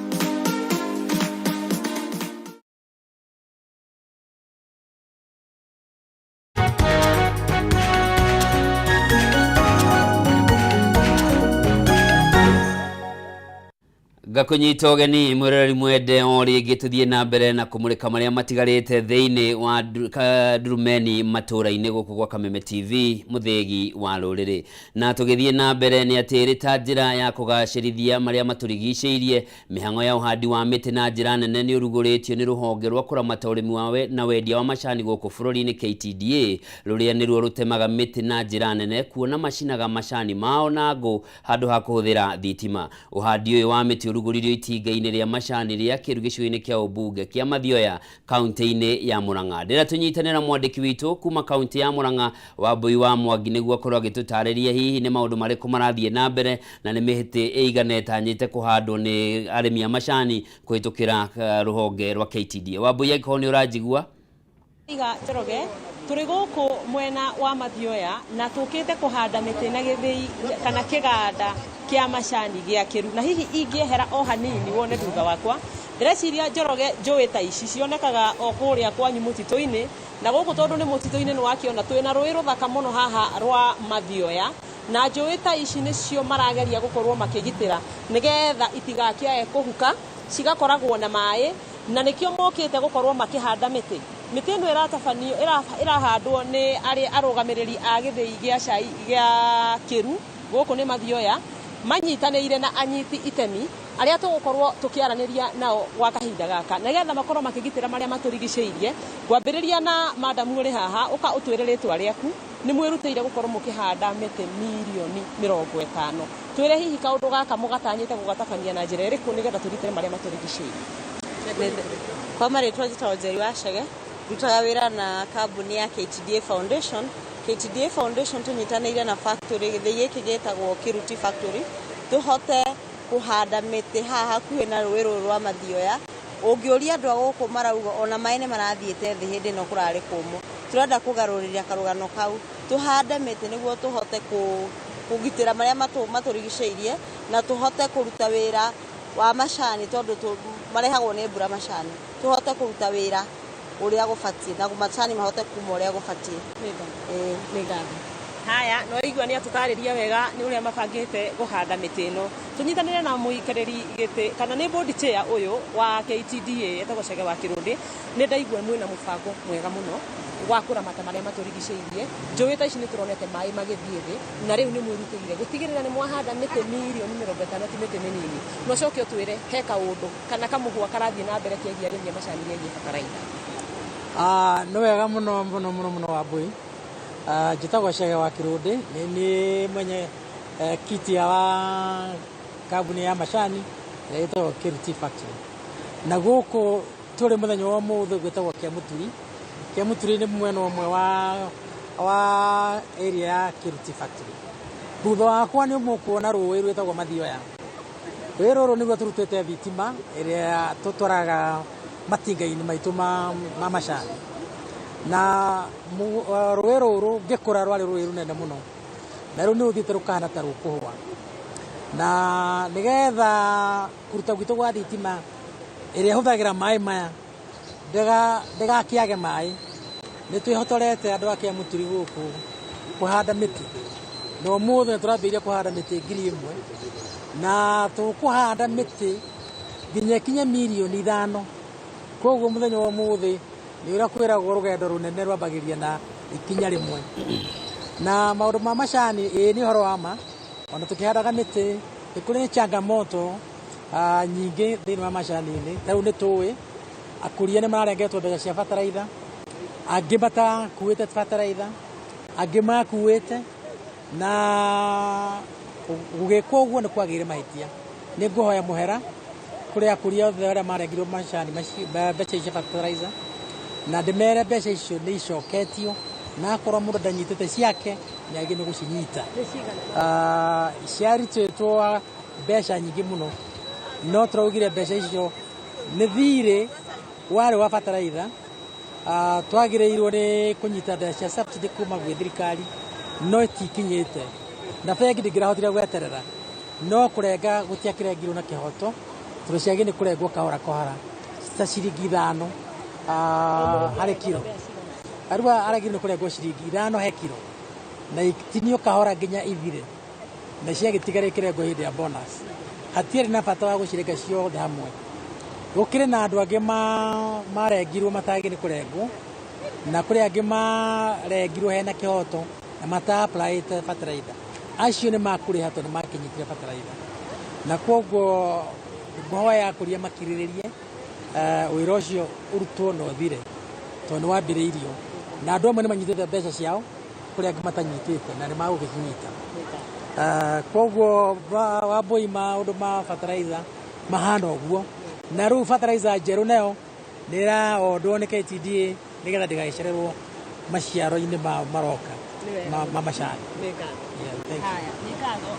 Ngakũnyita ũgeni mwĩroreri mwende o rĩngĩ tũthiĩ na mbere na kũmũrĩka marĩa matigarĩte thĩinĩ wa ndurumeni matũra-inĩ gũkũ gwa Kameme TV, mũthĩgi wa rũrĩrĩ. Na tũgĩthiĩ na mbere nĩ atĩ ĩrĩ ta njĩra ya kũgacĩrithia marĩa matũrigicĩirie, mĩhang'o ya ũhandi wa mĩtĩ na njĩra nene nĩ ũrugũrĩtio nĩ rũhonge rwa kũramata ũrĩmi wa na wendia wa macani gũkũ bũrũri-inĩ KTDA, rũrĩa nĩruo rũtemaga mĩtĩ na njĩra nene kuona macinaga macani mao na ngũ handũ ha kũhũthĩra thitima. Ũhandi ũyũ wa mĩtĩ ũrugũririo itinga-inĩ rĩa macani rĩa Kĩru gĩcigo-inĩ kĩa ũmbunge kĩa Mathioya kaunti-inĩ ya Murang'a. Ndĩra tũnyitanĩra na mwandĩki witũ kuma kaunti ya Murang'a Wambui wa Mwangi nĩguo akorwo agĩtũtarĩria hihi nĩ maũndũ marĩkũ marathiĩ na mbere na nĩ mĩtĩ ĩigana ĩtanyĩte kũhandwo nĩ arĩmi a macani kũhĩtũkĩra rũhonge rwa KTDA. Wambui, angĩkorwo nĩ ũranjigua. Iga Njoroge, tũrĩ gũkũ mwena wa Mathioya na tũkĩte kũhanda mĩtĩ na gĩthĩi kana kĩganda kĩa macani gĩa Kĩru, na hihi ingĩehera o hanini wone thutha wakwa, ndĩreciria Njoroge njũĩ ta ici cionekaga o kũrĩa kwanyu mũtitũ-inĩ, na gũkũ tondũ nĩ mũtitũ-inĩ nĩ wakĩona twĩna rũĩ rũthaka mũno haha rwa Mathioya, na njũĩ ta ici nĩcio marageria gũkorwo makĩgitĩra nĩgetha itigakĩae kũhuka, cigakoragwo na maĩ, na nĩkĩo mokĩte gũkorwo makĩhanda mĩtĩ. Mĩtĩ ĩno ĩratabanio ĩrahandwo nĩ arĩa arũgamĩrĩri a gĩthĩi gĩa cai gĩa Kĩru gũkũ nĩ Mathioya, manyitanĩire na anyiti itemi arĩa tũgũkorwo tũkĩaranĩria nao gwa kahinda gaka nĩgetha makorwo makĩgitĩra marĩa matũrigicĩirie. Ngwambĩrĩria na madamu ũrĩ haha, ũka ũtwĩre rĩtwa rĩaku. Nĩ mwĩrutĩire gũkorwo mũkĩhanda mĩtĩ mirioni 50. Twĩre hihi kaũndũ gaka mũgatanyĩte gũgatabania na njĩra ĩrĩkũ nĩgetha tũgitĩre marĩa matũrigicĩirie. Kwa marĩtwa njĩtagwo Njeri wa Chege, ndutaga wĩra na kambuni ya KTDA Foundation. KTDA Foundation tũnyitanĩire na factory, gĩthĩi gĩkĩ gĩtagwo Kĩruti Factory, tũhote kũhanda mĩtĩ haha hakuhĩ na rũĩ rũrũ rwa Mathioya. Ũngĩũria andũ a gũkũ marauga ona maĩ nĩ marathiĩte thĩ hĩndĩ ĩno kũrarĩ kũmũ. Tũrenda kũgarũrĩria karũgano kau, tũhande mĩtĩ nĩguo tũhote kũgitĩra marĩa matũrigicĩirie na tũhote kũruta wĩra wa macani tondũ marehagwo nĩ mbura macani, tũhote kũruta wĩra ũrĩa gũbatiĩ na macani mahote kuma ũrĩa gũbatiĩ. Nĩ ngatho. Haya, no igua nĩ atũtarĩria wega nĩ ũrĩa mabangĩte kũhanda mĩtĩ ĩno. Tũnyitanĩre na mũikarĩri gĩtĩ kana nĩ board chair ũyũ wa KTDA etagwo Chege wa Kĩrũndĩ. Nĩ ndaigua mwĩna mũbango mwega mũno wa kũramata marĩa matũrigicĩirie. Njũĩ ta ici nĩ tũronete maĩ magĩthiĩ thĩ, na rĩu nĩ mwĩrutĩire gũtigĩrĩra nĩ mwahanda mĩtĩ mirioni 50, ti mĩtĩ mĩnini. No coke ũtwĩre he kaũndũ kana kamũhwa karathiĩ na mbere kegiĩ arĩmi a macani gegiĩ bataraitha. Nĩ wega mũno mũno mũno mũno Wambui. Njĩtagwo Chege wa Kĩrũndĩ, nĩ niĩ mwenye kitia wa kambuni ya macani ĩrĩa ĩtagwo Kĩruti Factory. Na gũkũ tũrĩ mũthenya wa ũmũthĩ gwĩtagwo Kĩamũturi. Kĩamũturi nĩ mwena ũmwe wa area ya Kĩruti Factory. Thutha wakwa nĩ mũkuona rũĩ rwĩtagwo Mathioya. Rũĩ rũrũ nĩguo tũrutĩte thitima ĩrĩa tũtwaraga matinga-inĩ maitũ ma macani. Na rũĩ rũrũ ngĩkũra rwarĩ rũĩ rũnene mũno, na rĩu nĩ rũthiĩte rũkahana ta rũkũhũa. Na nĩgetha kũruta gwitũ gwa thitima ĩrĩa ĩhũthagĩra maĩ maya ndĩgakĩage maĩ, nĩ twĩhotorete andũ a Kĩamũturi gũkũ kũhanda mĩtĩ. Na ũmũthĩ nĩ tũrambĩrĩria kũhanda mĩtĩ 1000, na tũkũhanda mĩtĩ nginya ĩkinye mirioni 5. Koguo mũthenya wa ũmũthĩ nĩ ũrĩa kwĩragwo rũgendo rũnene rwambagĩrĩria na ikinya rĩmwe. Na maũndũ ma macani, ĩĩ nĩ ũhoro wa ma, ona tũkĩhandaga mĩtĩ nĩ kũrĩ changamoto nyingĩ thĩinĩ wa macani-inĩ. Ta rĩu nĩ tũĩ akũria nĩ mararengetwo mbeca cia bataraitha, angĩ matakuĩte bataraitha, angĩ makuĩte, na Gũgĩkwo ũguo nĩ kwagĩire mahĩtia. Nĩ ngũhoya mũhera kũrĩ akũria othe arĩa marengirwo macani mbeca icio fertilizer, na ndĩmere mbeca icio nĩ icoketio, na akorwo mũndũ ndanyitĩte ciake nĩ agĩrĩirwo nĩ gũcinyita. Ciarutĩtwo mbeca nyingĩ mũno, no tũraugire mbeca icio nĩ thirĩ warĩ wa bataraitha. Twagĩrĩirwo nĩ kũnyita mbeca cia subsidy kuma gwĩ thirikari, no itikinyĩte, na bengi ndĩngĩrahotire gweterera, no kũrenga gũtiakĩrengirwo na kĩhoto, tondũ ciagĩrĩirwo nĩ kũrengwo kahora kahora ta ciringi 5 harĩ kiro. Rĩu aragĩrĩirwo nĩ kũrengwo ciringi 5 he kiro na itinio kahora nginya ithire, na ciagĩtigara ikĩrengwo hĩndĩ ya bonus. Hatiarĩ na bata wa gũcirenga ciothe hamwe. Gũkĩrĩ na andũ angĩ marengirwo matagĩrĩirwo nĩ kũrengwo, na kũrĩ angĩ marengirwo hena kĩhoto na mata-applyĩte fertilizer. Acio nĩ makũrĩha tondũ makĩnyitire fertilizer. Na kwoguo ngũhoya akũria makirĩrĩrie wĩra ũcio ũrutwo na ũthire, tondũ nĩ wambĩrĩirio, na andũ amwe nĩ manyitĩte mbeca ciao, kũrĩ angĩ matanyitĩte na nĩ magũgĩcinyita. Kwoguo Wambũi maũndũ ma fertilizer mahana ũguo, na rĩu fertilizer njerũ nayo nĩ ĩraondwo nĩ KTDA nĩgetha ndĩgagĩcererwo maciaro-inĩ maroka ma macani. Yeah, thank you. Haya, nĩ ngatho.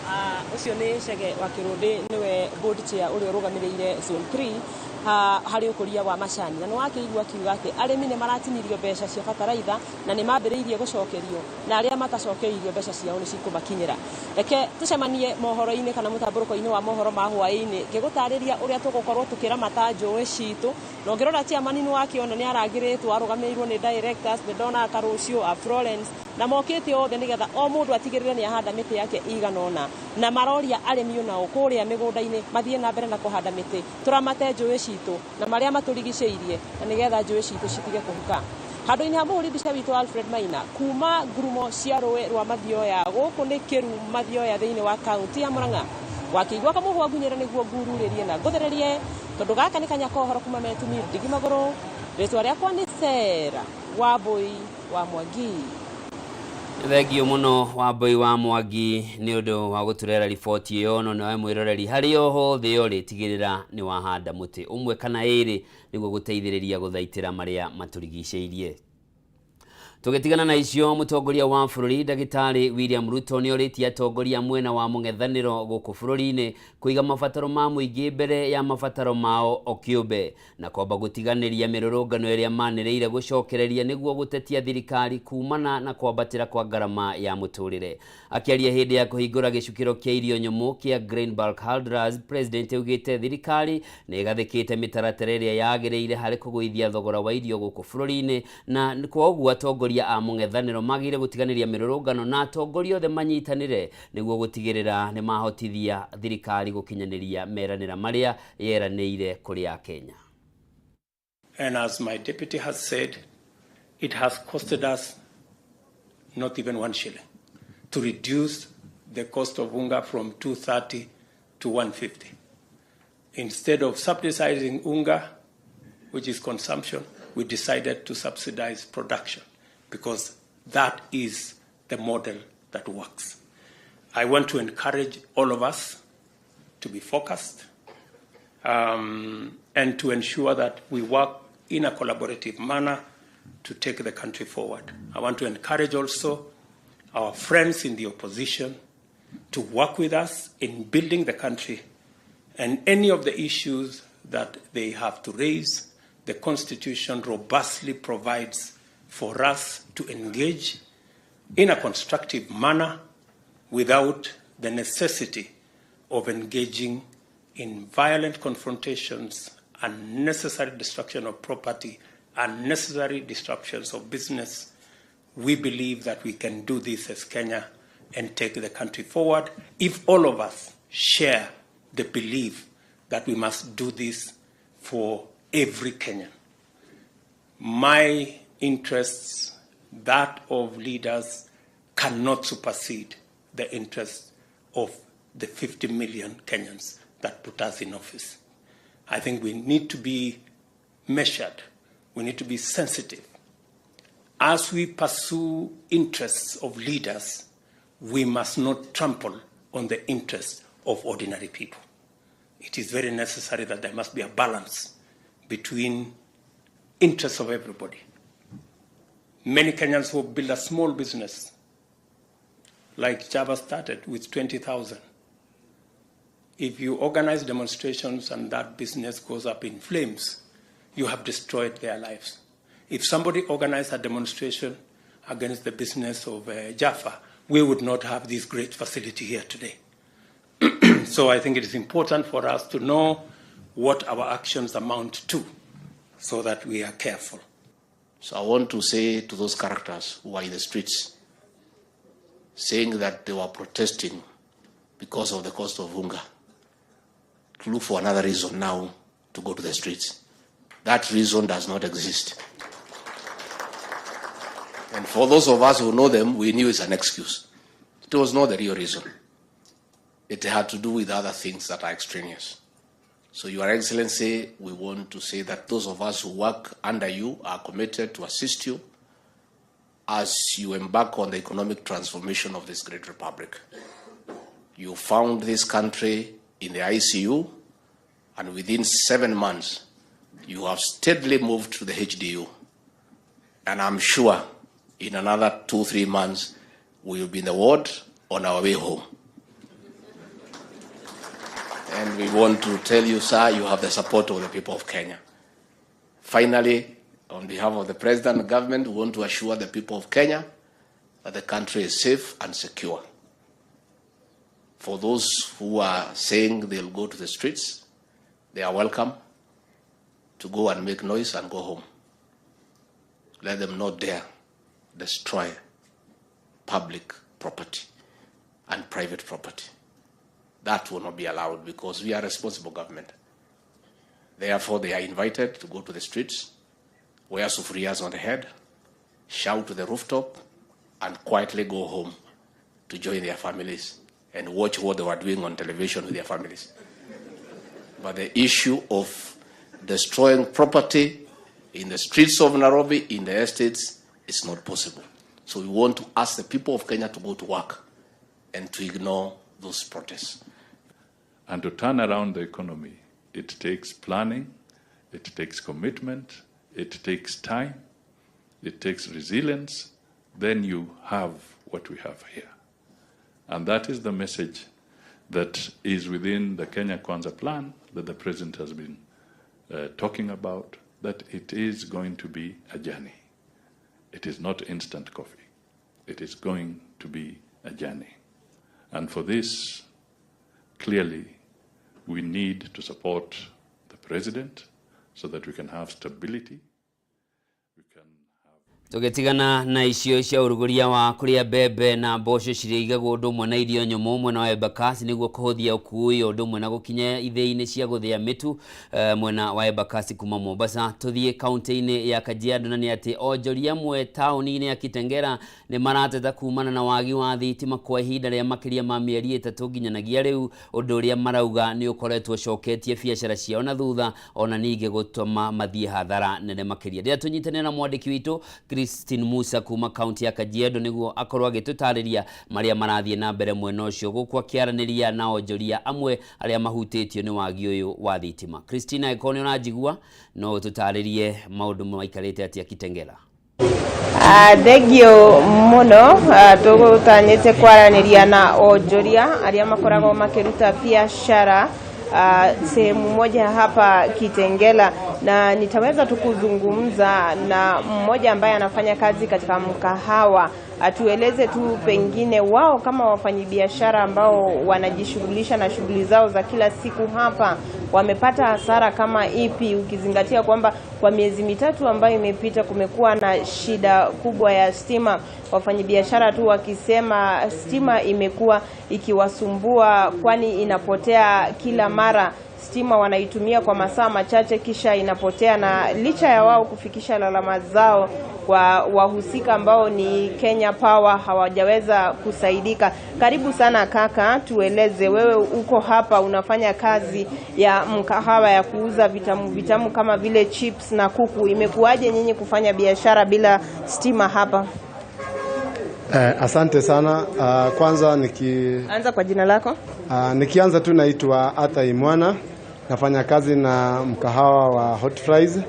Ũcio nĩ Chege wa Kĩrũndĩ, nĩwe board chair ũrĩa ũrũgamĩrĩire zone 3 harĩ ũkũria wa macani, na nĩ wakĩigua akiuga atĩ arĩmi nĩ maratinirio mbeca cia bataraitha na nĩ mambĩrĩirie gũcokerio, na arĩa matacokeirio mbeca ciao nĩ cikũmakinyĩra. Reke tũcemanie mohoro-inĩ kana mũtambũrũko-inĩ wa mohoro ma hwaĩ-inĩ ngĩgũtarĩria ũrĩa tũgũkorwo tũkĩramata njũĩ citũ. Na ũngĩrora chairman nĩ wakĩona nĩ aragĩrĩtwo, arũgamĩrĩirwo nĩ directors, nĩ ndona Karũciũ a Florence, na mokĩte othe nĩgetha o mũndũ atigĩrĩre nĩ ahanda mĩtĩ yake igana ũna, na maroria arĩmi onao kũrĩa mĩgũnda-inĩ mathiĩ na mbere na kũhanda mĩtĩ, tũramate njũĩ citũ na marĩa matũrigicĩirie, na nĩgetha njũĩ citũ citige kũhuka. Handũ-inĩ ha mũhũri mbica witũ Alfred Maina kuma ngurumo cia rũĩ rwa Mathioya, gũkũ nĩ Kĩru Mathioya thĩinĩ wa kaunti ya Murang'a. Wakĩigua kamũhwa ngunyĩre nĩguo ngururĩrie na ngũthererie, tondũ gaka nĩ kanya ka ũhoro kuma Metumi ndigi magũrũ. Rĩtwa rĩakwa nĩ Sarah Wambũi wa Mwangi. Thengio mũno Wambũi wa Mwangi nĩ ũndũ wa gũtũrehera riboti ĩyo, no nawe mwĩroreri harĩ o hothe ũrĩ tigĩrĩra nĩ wahanda mũtĩ ũmwe kana ĩrĩ nĩguo gũteithĩrĩria gũthaitĩra marĩa matũrigicĩirie. Tũgĩtigana na icio, mũtongoria wa bũrũri ndagĩtarĩ William Ruto nĩ orĩtie atongoria mwena wa mũng'ethanĩro gũkũ bũrũri-inĩ kũiga mabataro ma mũingĩ mbere ya mabataro mao o kĩũmbe, na kwamba gũtiganĩria mĩrũrũngano ĩrĩa manĩrĩire gũcokereria nĩguo gũtetia thirikari kumana na kwambatĩra kwa ngarama ya mũtũrĩre. Akĩaria hĩndĩ ya kũhingũra gĩcukĩro kĩa irio nyũmũ kĩa Grain Bulk Handlers, President augĩte thirikari nĩ ĩgathĩkĩte mĩtaratara ĩrĩa yagĩrĩire harĩ kũgũithia thogora wa irio gũkũ bũrũri-inĩ, na kwoguo atongoria a mũng'ethanĩro magĩrĩire gũtiganĩria mĩrũrũngano na atongoria othe manyitanĩre nĩguo gũtigĩrĩra nĩ mahotithia thirikari gũkinyanĩria meranĩra marĩa yeranĩire kũrĩ Akenya. And as my deputy has said, it has costed us not even 1 shilling to reduce the cost of unga from 230 to 150. Instead of subsidizing unga, which is consumption, we decided to subsidize production because that is the model that works. I want to encourage all of us to be focused and to ensure that we work in a collaborative manner to take the country forward. I want to encourage also our friends in the opposition to work with us in building the country, and any of the issues that they have to raise, the Constitution robustly provides for us to engage in a constructive manner without the necessity of engaging in violent confrontations, unnecessary destruction of property, unnecessary disruptions of business. We believe that we can do this as Kenya and take the country forward if all of us share the belief that we must do this for every Kenyan. My interests, that of leaders, cannot supersede the interests of the 50 million Kenyans that put us in office. I think we need to be measured. We need to be sensitive. As we pursue interests of leaders, we must not trample on the interests of ordinary people. It is very necessary that there must be a balance between interests of everybody. Many Kenyans who build a small business, like Java started with 20,000. If you organize demonstrations and that business goes up in flames, you have destroyed their lives. If somebody organized a demonstration against the business of Jaffa, we would not have this great facility here today. So I think it is important for us to know what our actions amount to so that we are careful. So I want to say to those characters who are in the streets saying that they were protesting because of the cost of unga, to look for another reason now to go to the streets. That reason does not exist. And for those of us who know them, we knew it's an excuse. It was not the real reason. It had to do with other things that are extraneous. So, Your Excellency, we want to say that those of us who work under you are committed to assist you as you embark on the economic transformation of this great republic. You found this country in the ICU, and within 7 months, you have steadily moved to the HDU. And I'm sure in another 2-3 months, we will be in the ward on our way home. And we want to tell you, sir, you have the support of the people of Kenya. Finally, on behalf of the President and government, we want to assure the people of Kenya that the country is safe and secure. For those who are saying they'll go to the streets, they are welcome to go and make noise and go home. Let them not dare destroy public property and private property. That will not be allowed because we are a responsible government. Therefore, they are invited to go to the streets, wear sufurias on the head, shout to the rooftop, and quietly go home to join their families and watch what they were doing on television with their families. But the issue of destroying property in the streets of Nairobi, in the estates, is not possible. So we want to ask the people of Kenya to go to work and to ignore those protests. And to turn around the economy, it takes planning, it takes commitment, it takes time, it takes resilience. Then you have what we have here. And that is the message that is within the Kenya Kwanza plan that the President has been talking about, that it is going to be a journey. It is not instant coffee. It is going to be a journey. And for this, clearly, we need to support the President so that we can have stability. Tugetigana na icio cia uruguria wa kuria mbembe na mboco cirĩigagwo ũndũ ũmwe na irio nyũmũ mwena wa Embakasi nĩguo kũhũthia ũkuui ũndũ ũmwe na gũkinya ithĩi-inĩ cia gũthĩa mĩtu mwena wa Embakasi kuma Mombasa. Tũthiĩ kaunti-inĩ ya Kajiado na nĩ atĩ onjoria amwe taũni-inĩ ya Kitengela nĩ marateta kumana na wagi wa thitima kwa ihinda rĩa makĩria ma mĩeri 3 nginyanagia rĩu, ũndũ ũrĩa marauga nĩ ũkoretwo ũcoketie biacara ciao na thutha ona ningĩ gũtũma mathiĩ hathara nene makĩria. Rĩrĩa tũnyitanĩre na mwandĩki witũ Christine Musa kuma kaunti ya Kajiado nĩguo akorwo agĩtũtarĩria marĩa marathiĩ na mbere mwena ũcio gũkũ akĩaranĩria na onjoria amwe arĩa mahutĩtio nĩ wagi ũyũ wa thitima. Christine, angĩkorwo nĩ ũranjigua no ũtũtarĩrie maũndũ maikarĩte atĩa Kitengela. Thengio muno. Tũgũtanyĩte kwaranĩria na onjoria arĩa makoragwo makĩruta biacara sehemu moja hapa Kitengela, na nitaweza tu kuzungumza na mmoja ambaye anafanya kazi katika mkahawa, atueleze tu pengine wao kama wafanyibiashara ambao wanajishughulisha na shughuli zao za kila siku hapa wamepata hasara kama ipi, ukizingatia kwamba kwa miezi 3 ambayo imepita kumekuwa na shida kubwa ya stima. Wafanyibiashara tu wakisema stima imekuwa ikiwasumbua, kwani inapotea kila mara. Stima wanaitumia kwa masaa machache kisha inapotea, na licha ya wao kufikisha lalama zao kwa wahusika ambao ni Kenya Power hawajaweza kusaidika. Karibu sana kaka, tueleze wewe uko hapa unafanya kazi ya mkahawa ya kuuza vitamu vitamu kama vile chips na kuku. Imekuwaje nyinyi kufanya biashara bila stima hapa? Asante sana. Kwanza niki, Anza kwa jina lako. Nikianza tu naitwa Arthur Imwana, nafanya kazi na mkahawa wa Hot Fries.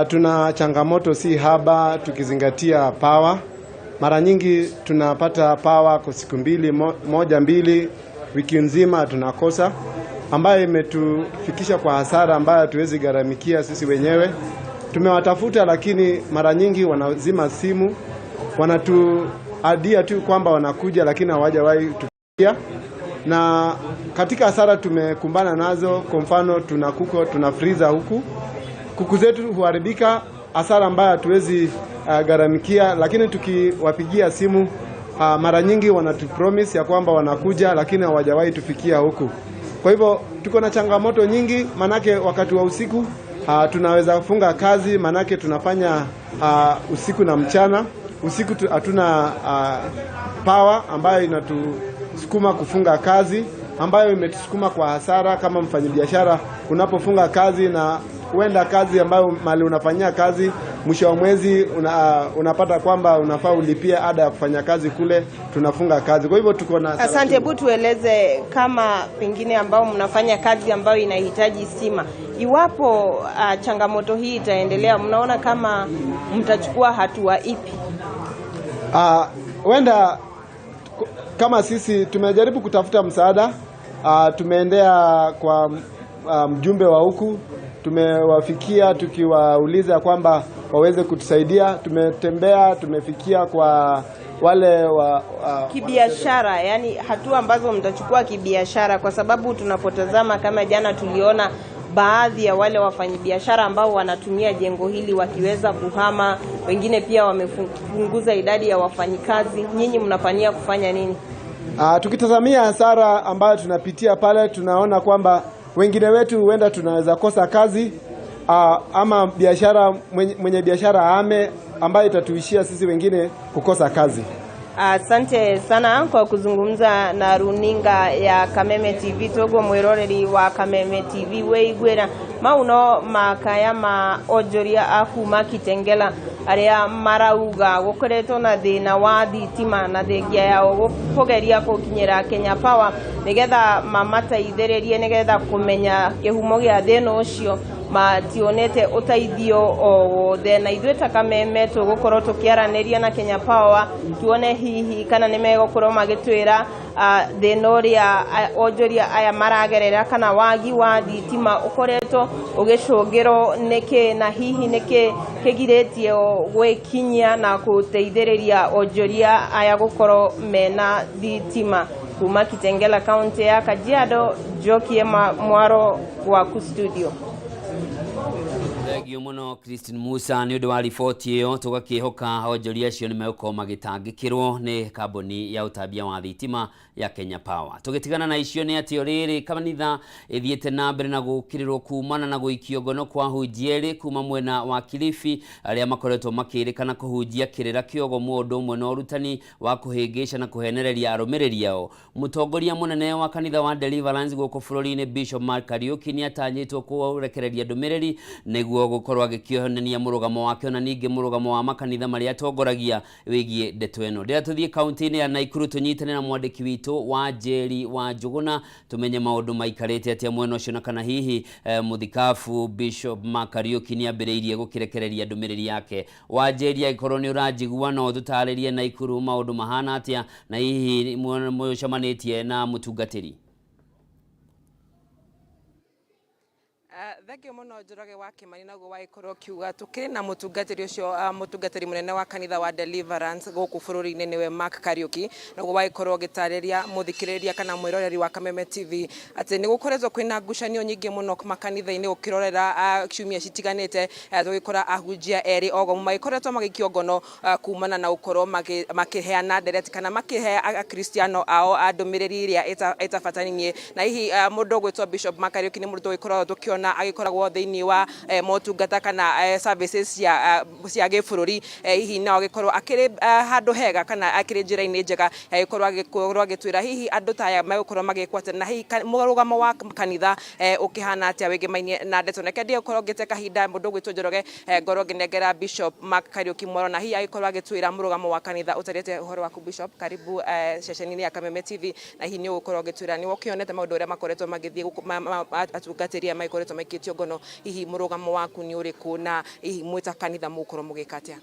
Tuna changamoto si haba tukizingatia power. Mara nyingi tunapata power kwa siku mbili, moja mbili, wiki nzima tunakosa, ambayo imetufikisha kwa hasara ambayo hatuwezi gharamikia sisi wenyewe. Tumewatafuta lakini mara nyingi wanazima simu, wanatuadia tu kwamba wanakuja, lakini hawajawahi tufikia. Na katika hasara tumekumbana nazo, kwa mfano tuna kuku, tuna freezer huku, kuku zetu huharibika, hasara ambayo hatuwezi gharamikia, lakini tukiwapigia simu mara nyingi wanatupromise ya kwamba wanakuja, lakini hawajawahi tufikia huku. Kwa hivyo tuko na changamoto nyingi, manake wakati wa usiku tunaweza funga kazi, manake tunafanya usiku na mchana. Usiku hatuna power ambayo inatusukuma kufunga kazi, ambayo imetusukuma kwa hasara. Kama mfanyabiashara, unapofunga kazi na huenda kazi ambayo mali unafanyia kazi, mwisho wa mwezi unapata kwamba unafaa ulipie ada ya kufanya kazi kule, tunafunga kazi. Kwa hivyo tuko na hasara Asante, kubwa. hebu tueleze kama pengine ambao mnafanya kazi ambayo inahitaji stima, iwapo changamoto hii itaendelea, mnaona kama mtachukua hatua ipi? Huenda kama sisi tumejaribu kutafuta msaada, tumeendea kwa mjumbe wa huku, tumewafikia tukiwauliza kwamba waweze kutusaidia. Tumetembea, tumefikia kwa wale wa Kibiashara, yani hatua ambazo mtachukua kibiashara, kwa sababu tunapotazama kama jana tuliona baadhi ya wale wafanyabiashara ambao wanatumia jengo hili wakiweza kuhama, wengine pia wamepunguza idadi ya wafanyikazi. Nyinyi mnapania kufanya nini? Tukitazamia hasara ambayo tunapitia pale, tunaona kwamba wengine wetu huenda tunaweza kosa kazi ama biashara mwenye biashara ahame, ambayo itatuishia sisi wengine kukosa kazi. Asante sana kwa kuzungumza na runinga ya Kameme TV. Toguo mwiroreri wa Kameme TV weiguira mau no makaya ma onjoria a kuma Kitengela aria marauga gukoretwo na thina wa thitima na thengia yao kugeria gukinyira Kenya Power nigetha mamateithĩrĩrie nigetha kumenya kĩhumo gĩa thĩna ũcio, mationete ũteithio o wothe. Na ithuĩ ta Kameme tũgũkorwo tũkĩaranĩria na Kenya Power tuone hihi kana nĩ megũkorwo magĩtwĩra thĩna ũrĩa onjoria aya maragerera kana wagi wa thitima ũkoretwo ũgĩcũngĩrwo nĩkĩ, na hihi nĩkĩ kĩgirĩtie gwĩkinyia na gũteithĩrĩria onjoria aya gũkorwo mena thitima. Kuma Kitengela, kaunti ya Kajiado, Njoki Mwaro, gwaku studio. Thengio muno Christine Musa nĩ ũndũ wa riboti ĩyo. Tũgakĩhoka onjoria acio nĩ megũkorwo magĩtangĩkĩrwo nĩ kambuni ya ũtambia wa thitima ya Kenya Power. Tũgĩtigana na icio nĩ atĩ rĩrĩ kanitha ĩthiĩte na mbere na gũkĩrĩrwo kumana na gũikio ngono kwa ahunjia erĩ kuma mwena wa Kilifi arĩa makoretwo makĩrĩkana kũhunjia kĩrĩra kĩogomu ũndũ ũmwe na ũrutani wa kũhĩngĩca na kũhenereria arũmĩrĩri ao. Mũtongoria mũnene wa kanitha wa Deliverance gũkũ bũrũri-inĩ, Bishop Mark Kariuki, nĩ atanyĩtwo kũrekereria ndũmĩrĩri nĩguo gũkorwo agĩkĩonania mũrũgamo wake ona ningĩ mũrũgamo wa makanitha marĩa atongoragia wĩgiĩ ndeto ĩno. Rĩrĩa tũthiĩ kaunti-inĩ ya Naikuru tũnyitane na mwandĩki witũ wa Njeri wa Njũgũna tũmenye maũndũ maikarĩte atĩa mwena ũcio na kana hihi mũthikabu Bishop Mark Kariuki nĩ ambĩrĩirie gũkĩrekereria ndũmĩrĩri yake. Wa Njeri, angĩkorwo nĩ ũranjigua, no ũtũtarĩrie Naikuru maũndũ mahana atĩa na hihi mũcemanĩtie na mũtungatĩri. Thengio muno Njoroge wa Kimani. Naguo wagĩkorwo ũkiuga tũkĩrĩ na mũtungatĩri ũcio, mũtungatĩri mũnene wa kanitha wa Deliverance gũkũ bũrũri-inĩ, nĩwe Mark Kariuki. Naguo wagĩkorwo ũgĩtarĩria mũthikĩrĩria kana mwĩroreri wa Kameme TV atĩ nĩ gũkoretwo kwĩna ngucanio nyingĩ mũno makanitha-inĩ ũkĩrorera ciumia citiganĩte, tũgĩkora ahunjia erĩ ogomu magĩkoretwo magĩikio ngono kumana na gũkorwo makĩheana ndereti kana makĩhe akristiano ao ndũmĩrĩri ĩrĩa ĩtabataninie. Na hihi mũndũ ũgwĩtwo Bishop Mark Kariuki nĩ mũndũ tũgĩkorwo tũkĩona. magĩkoragwo thĩinĩ wa motungata kana services cia gĩbũrũri, hihi no agĩkorwo akĩrĩ handũ hega kana akĩrĩ njĩra-inĩ njega ya gũkorwo agĩkorwo agĩtwĩra hihi andũ ta aya megũkorwo magĩkwo atĩa, na hihi mũrũgamo wa kanitha ũkĩhana atĩa wĩgĩmainie na ndeto. Reke ndiye gũkorwo ngĩte kahinda mũndũ ũgwĩtwo Njoroge, ngorwo ngĩnengera Bishop Mark Kariuki Mworo, na hihi agĩkorwo agĩtwĩra mũrũgamo wa kanitha ũtariĩ. Ũhoro waku Bishop? Karibu ceceni-inĩ ya Kameme TV, na hihi nĩ ũgũkorwo ũgĩtwĩra nĩ ũkĩonete maũndũ ũrĩa makoretwo magĩthiĩ gũkũ, atungatĩri aya magĩkoretwo maikĩtio ngono, hihi mũrũgamo waku nĩ ũrĩkũ, na hihi mwĩ ta kanitha mũgũkorwo mũgĩka atĩa?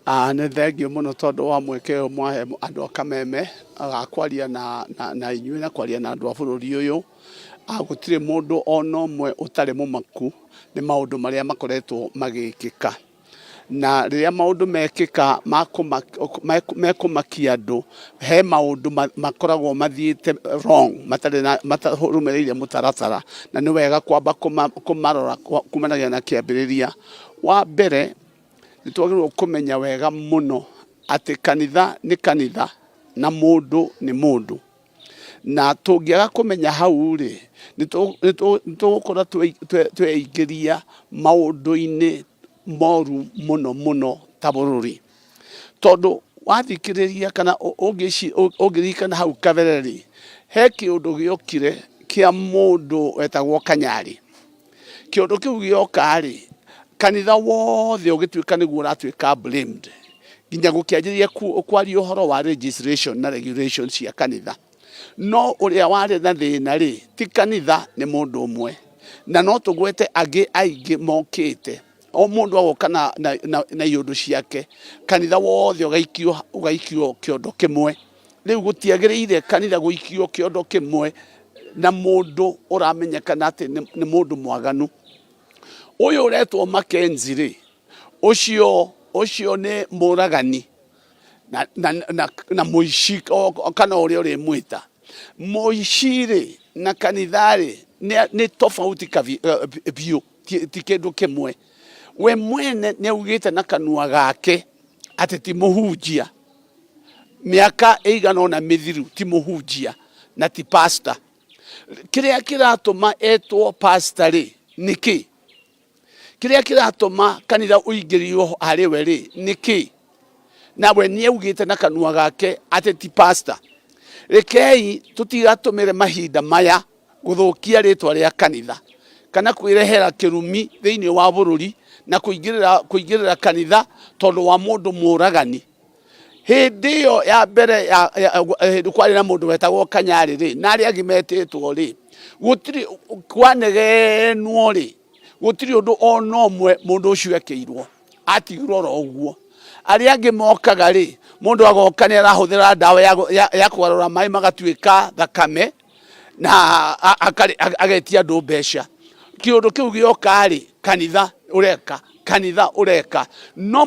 Nĩ thengio mũno tondũ wa mweke ũyũ mwahe andũ a Kameme ga kwaria na inyuĩ na kwaria na andũ a bũrũri ũyũ. Gũtirĩ mũndũ ona ũmwe ũtarĩ mũmaku nĩ maũndũ marĩa makoretwo magĩkĩka. Na rĩrĩa maũndũ mekĩka mekũmakia andũ, he maũndũ makoragwo mathiĩte wrong, matarĩ na matarũmĩrĩire mũtaratara, na nĩ wega kwamba kũmarora kumanagia na kĩambĩrĩria. Wa mbere, nĩ twagĩrĩirwo kũmenya wega mũno atĩ kanitha nĩ kanitha na mũndũ nĩ mũndũ. Na tũngĩaga kũmenya hau rĩ, nĩ tũgũkorwo tweingĩria maũndũ-inĩ moru mũno mũno ta bũrũri. Tondũ wathikĩrĩria kana ũngĩririkana hau kabere rĩ, he kĩũndũ gĩokire kĩa mũndũ wetagwo Kanyarĩ. Kĩũndũ kĩu gĩoka rĩ, kanitha wothe ũgĩtuĩka nĩguo ũratuĩka blamed, nginya gũkĩanjĩrĩria kwaria ũhoro wa registration na regulation cia kanitha. No ũrĩa warĩ na thĩna rĩ, ti kanitha, nĩ mũndũ ũmwe. Na no tũgwete angĩ aingĩ mokĩte, o mũndũ agoka na iũndũ ciake, kanitha wothe ũgaikio kĩondo kĩmwe. Rĩu gũtiagĩrĩire kanitha gũikio kĩondo kĩmwe na mũndũ ũramenyekana atĩ nĩ mũndũ mwaganu. Ũyũ ũretwo Mackenzie rĩ, ũcio nĩ mũragani na mũici, kana ũrĩa ũrĩmwĩta mũici rĩ, na kanitha rĩ nĩ tofauti biũ, ti kĩndũ kĩmwe. We mwene nĩ augĩte na kanua gake atĩ ti mũhunjia, mĩaka ĩigana ũna mĩthiru, ti mũhunjia na ti pastor. Kĩrĩa kĩratũma etwo pastor rĩ nĩ kĩ? Kĩrĩa kĩratũma kanitha ũingĩrio harĩ we rĩ nĩ kĩ? Na we nĩ augĩte na kanua gake atĩ ti pastor. Rekei tũtigatũmĩre mahinda maya gũthũkia rĩtwa rĩa kanitha kana kwĩrehera kĩrumi thĩinĩ wa bũrũri na kũingĩrĩra kanitha tondũ wa mũndũ mũragani. Hĩndĩ ĩyo ya mbere hĩndĩ kwarĩ na mũndũ wetagwo Kanyarĩ rĩ, na arĩa angĩ metĩtwo rĩ, gũtirĩ kwanegenwo rĩ, gũtirĩ ũndũ ona ũmwe mũndũ ũcio ekĩirwo, atigirwo oro ũguo. Arĩa angĩ mokaga rĩ, mũndũ agoka nĩ arahũthĩra ndawa ya kũgarũra maĩ magatuĩka thakame, na agetia andũ mbeca. Kĩũndũ kĩu gĩoka rĩ, kanitha ũreka, kanitha ũreka. No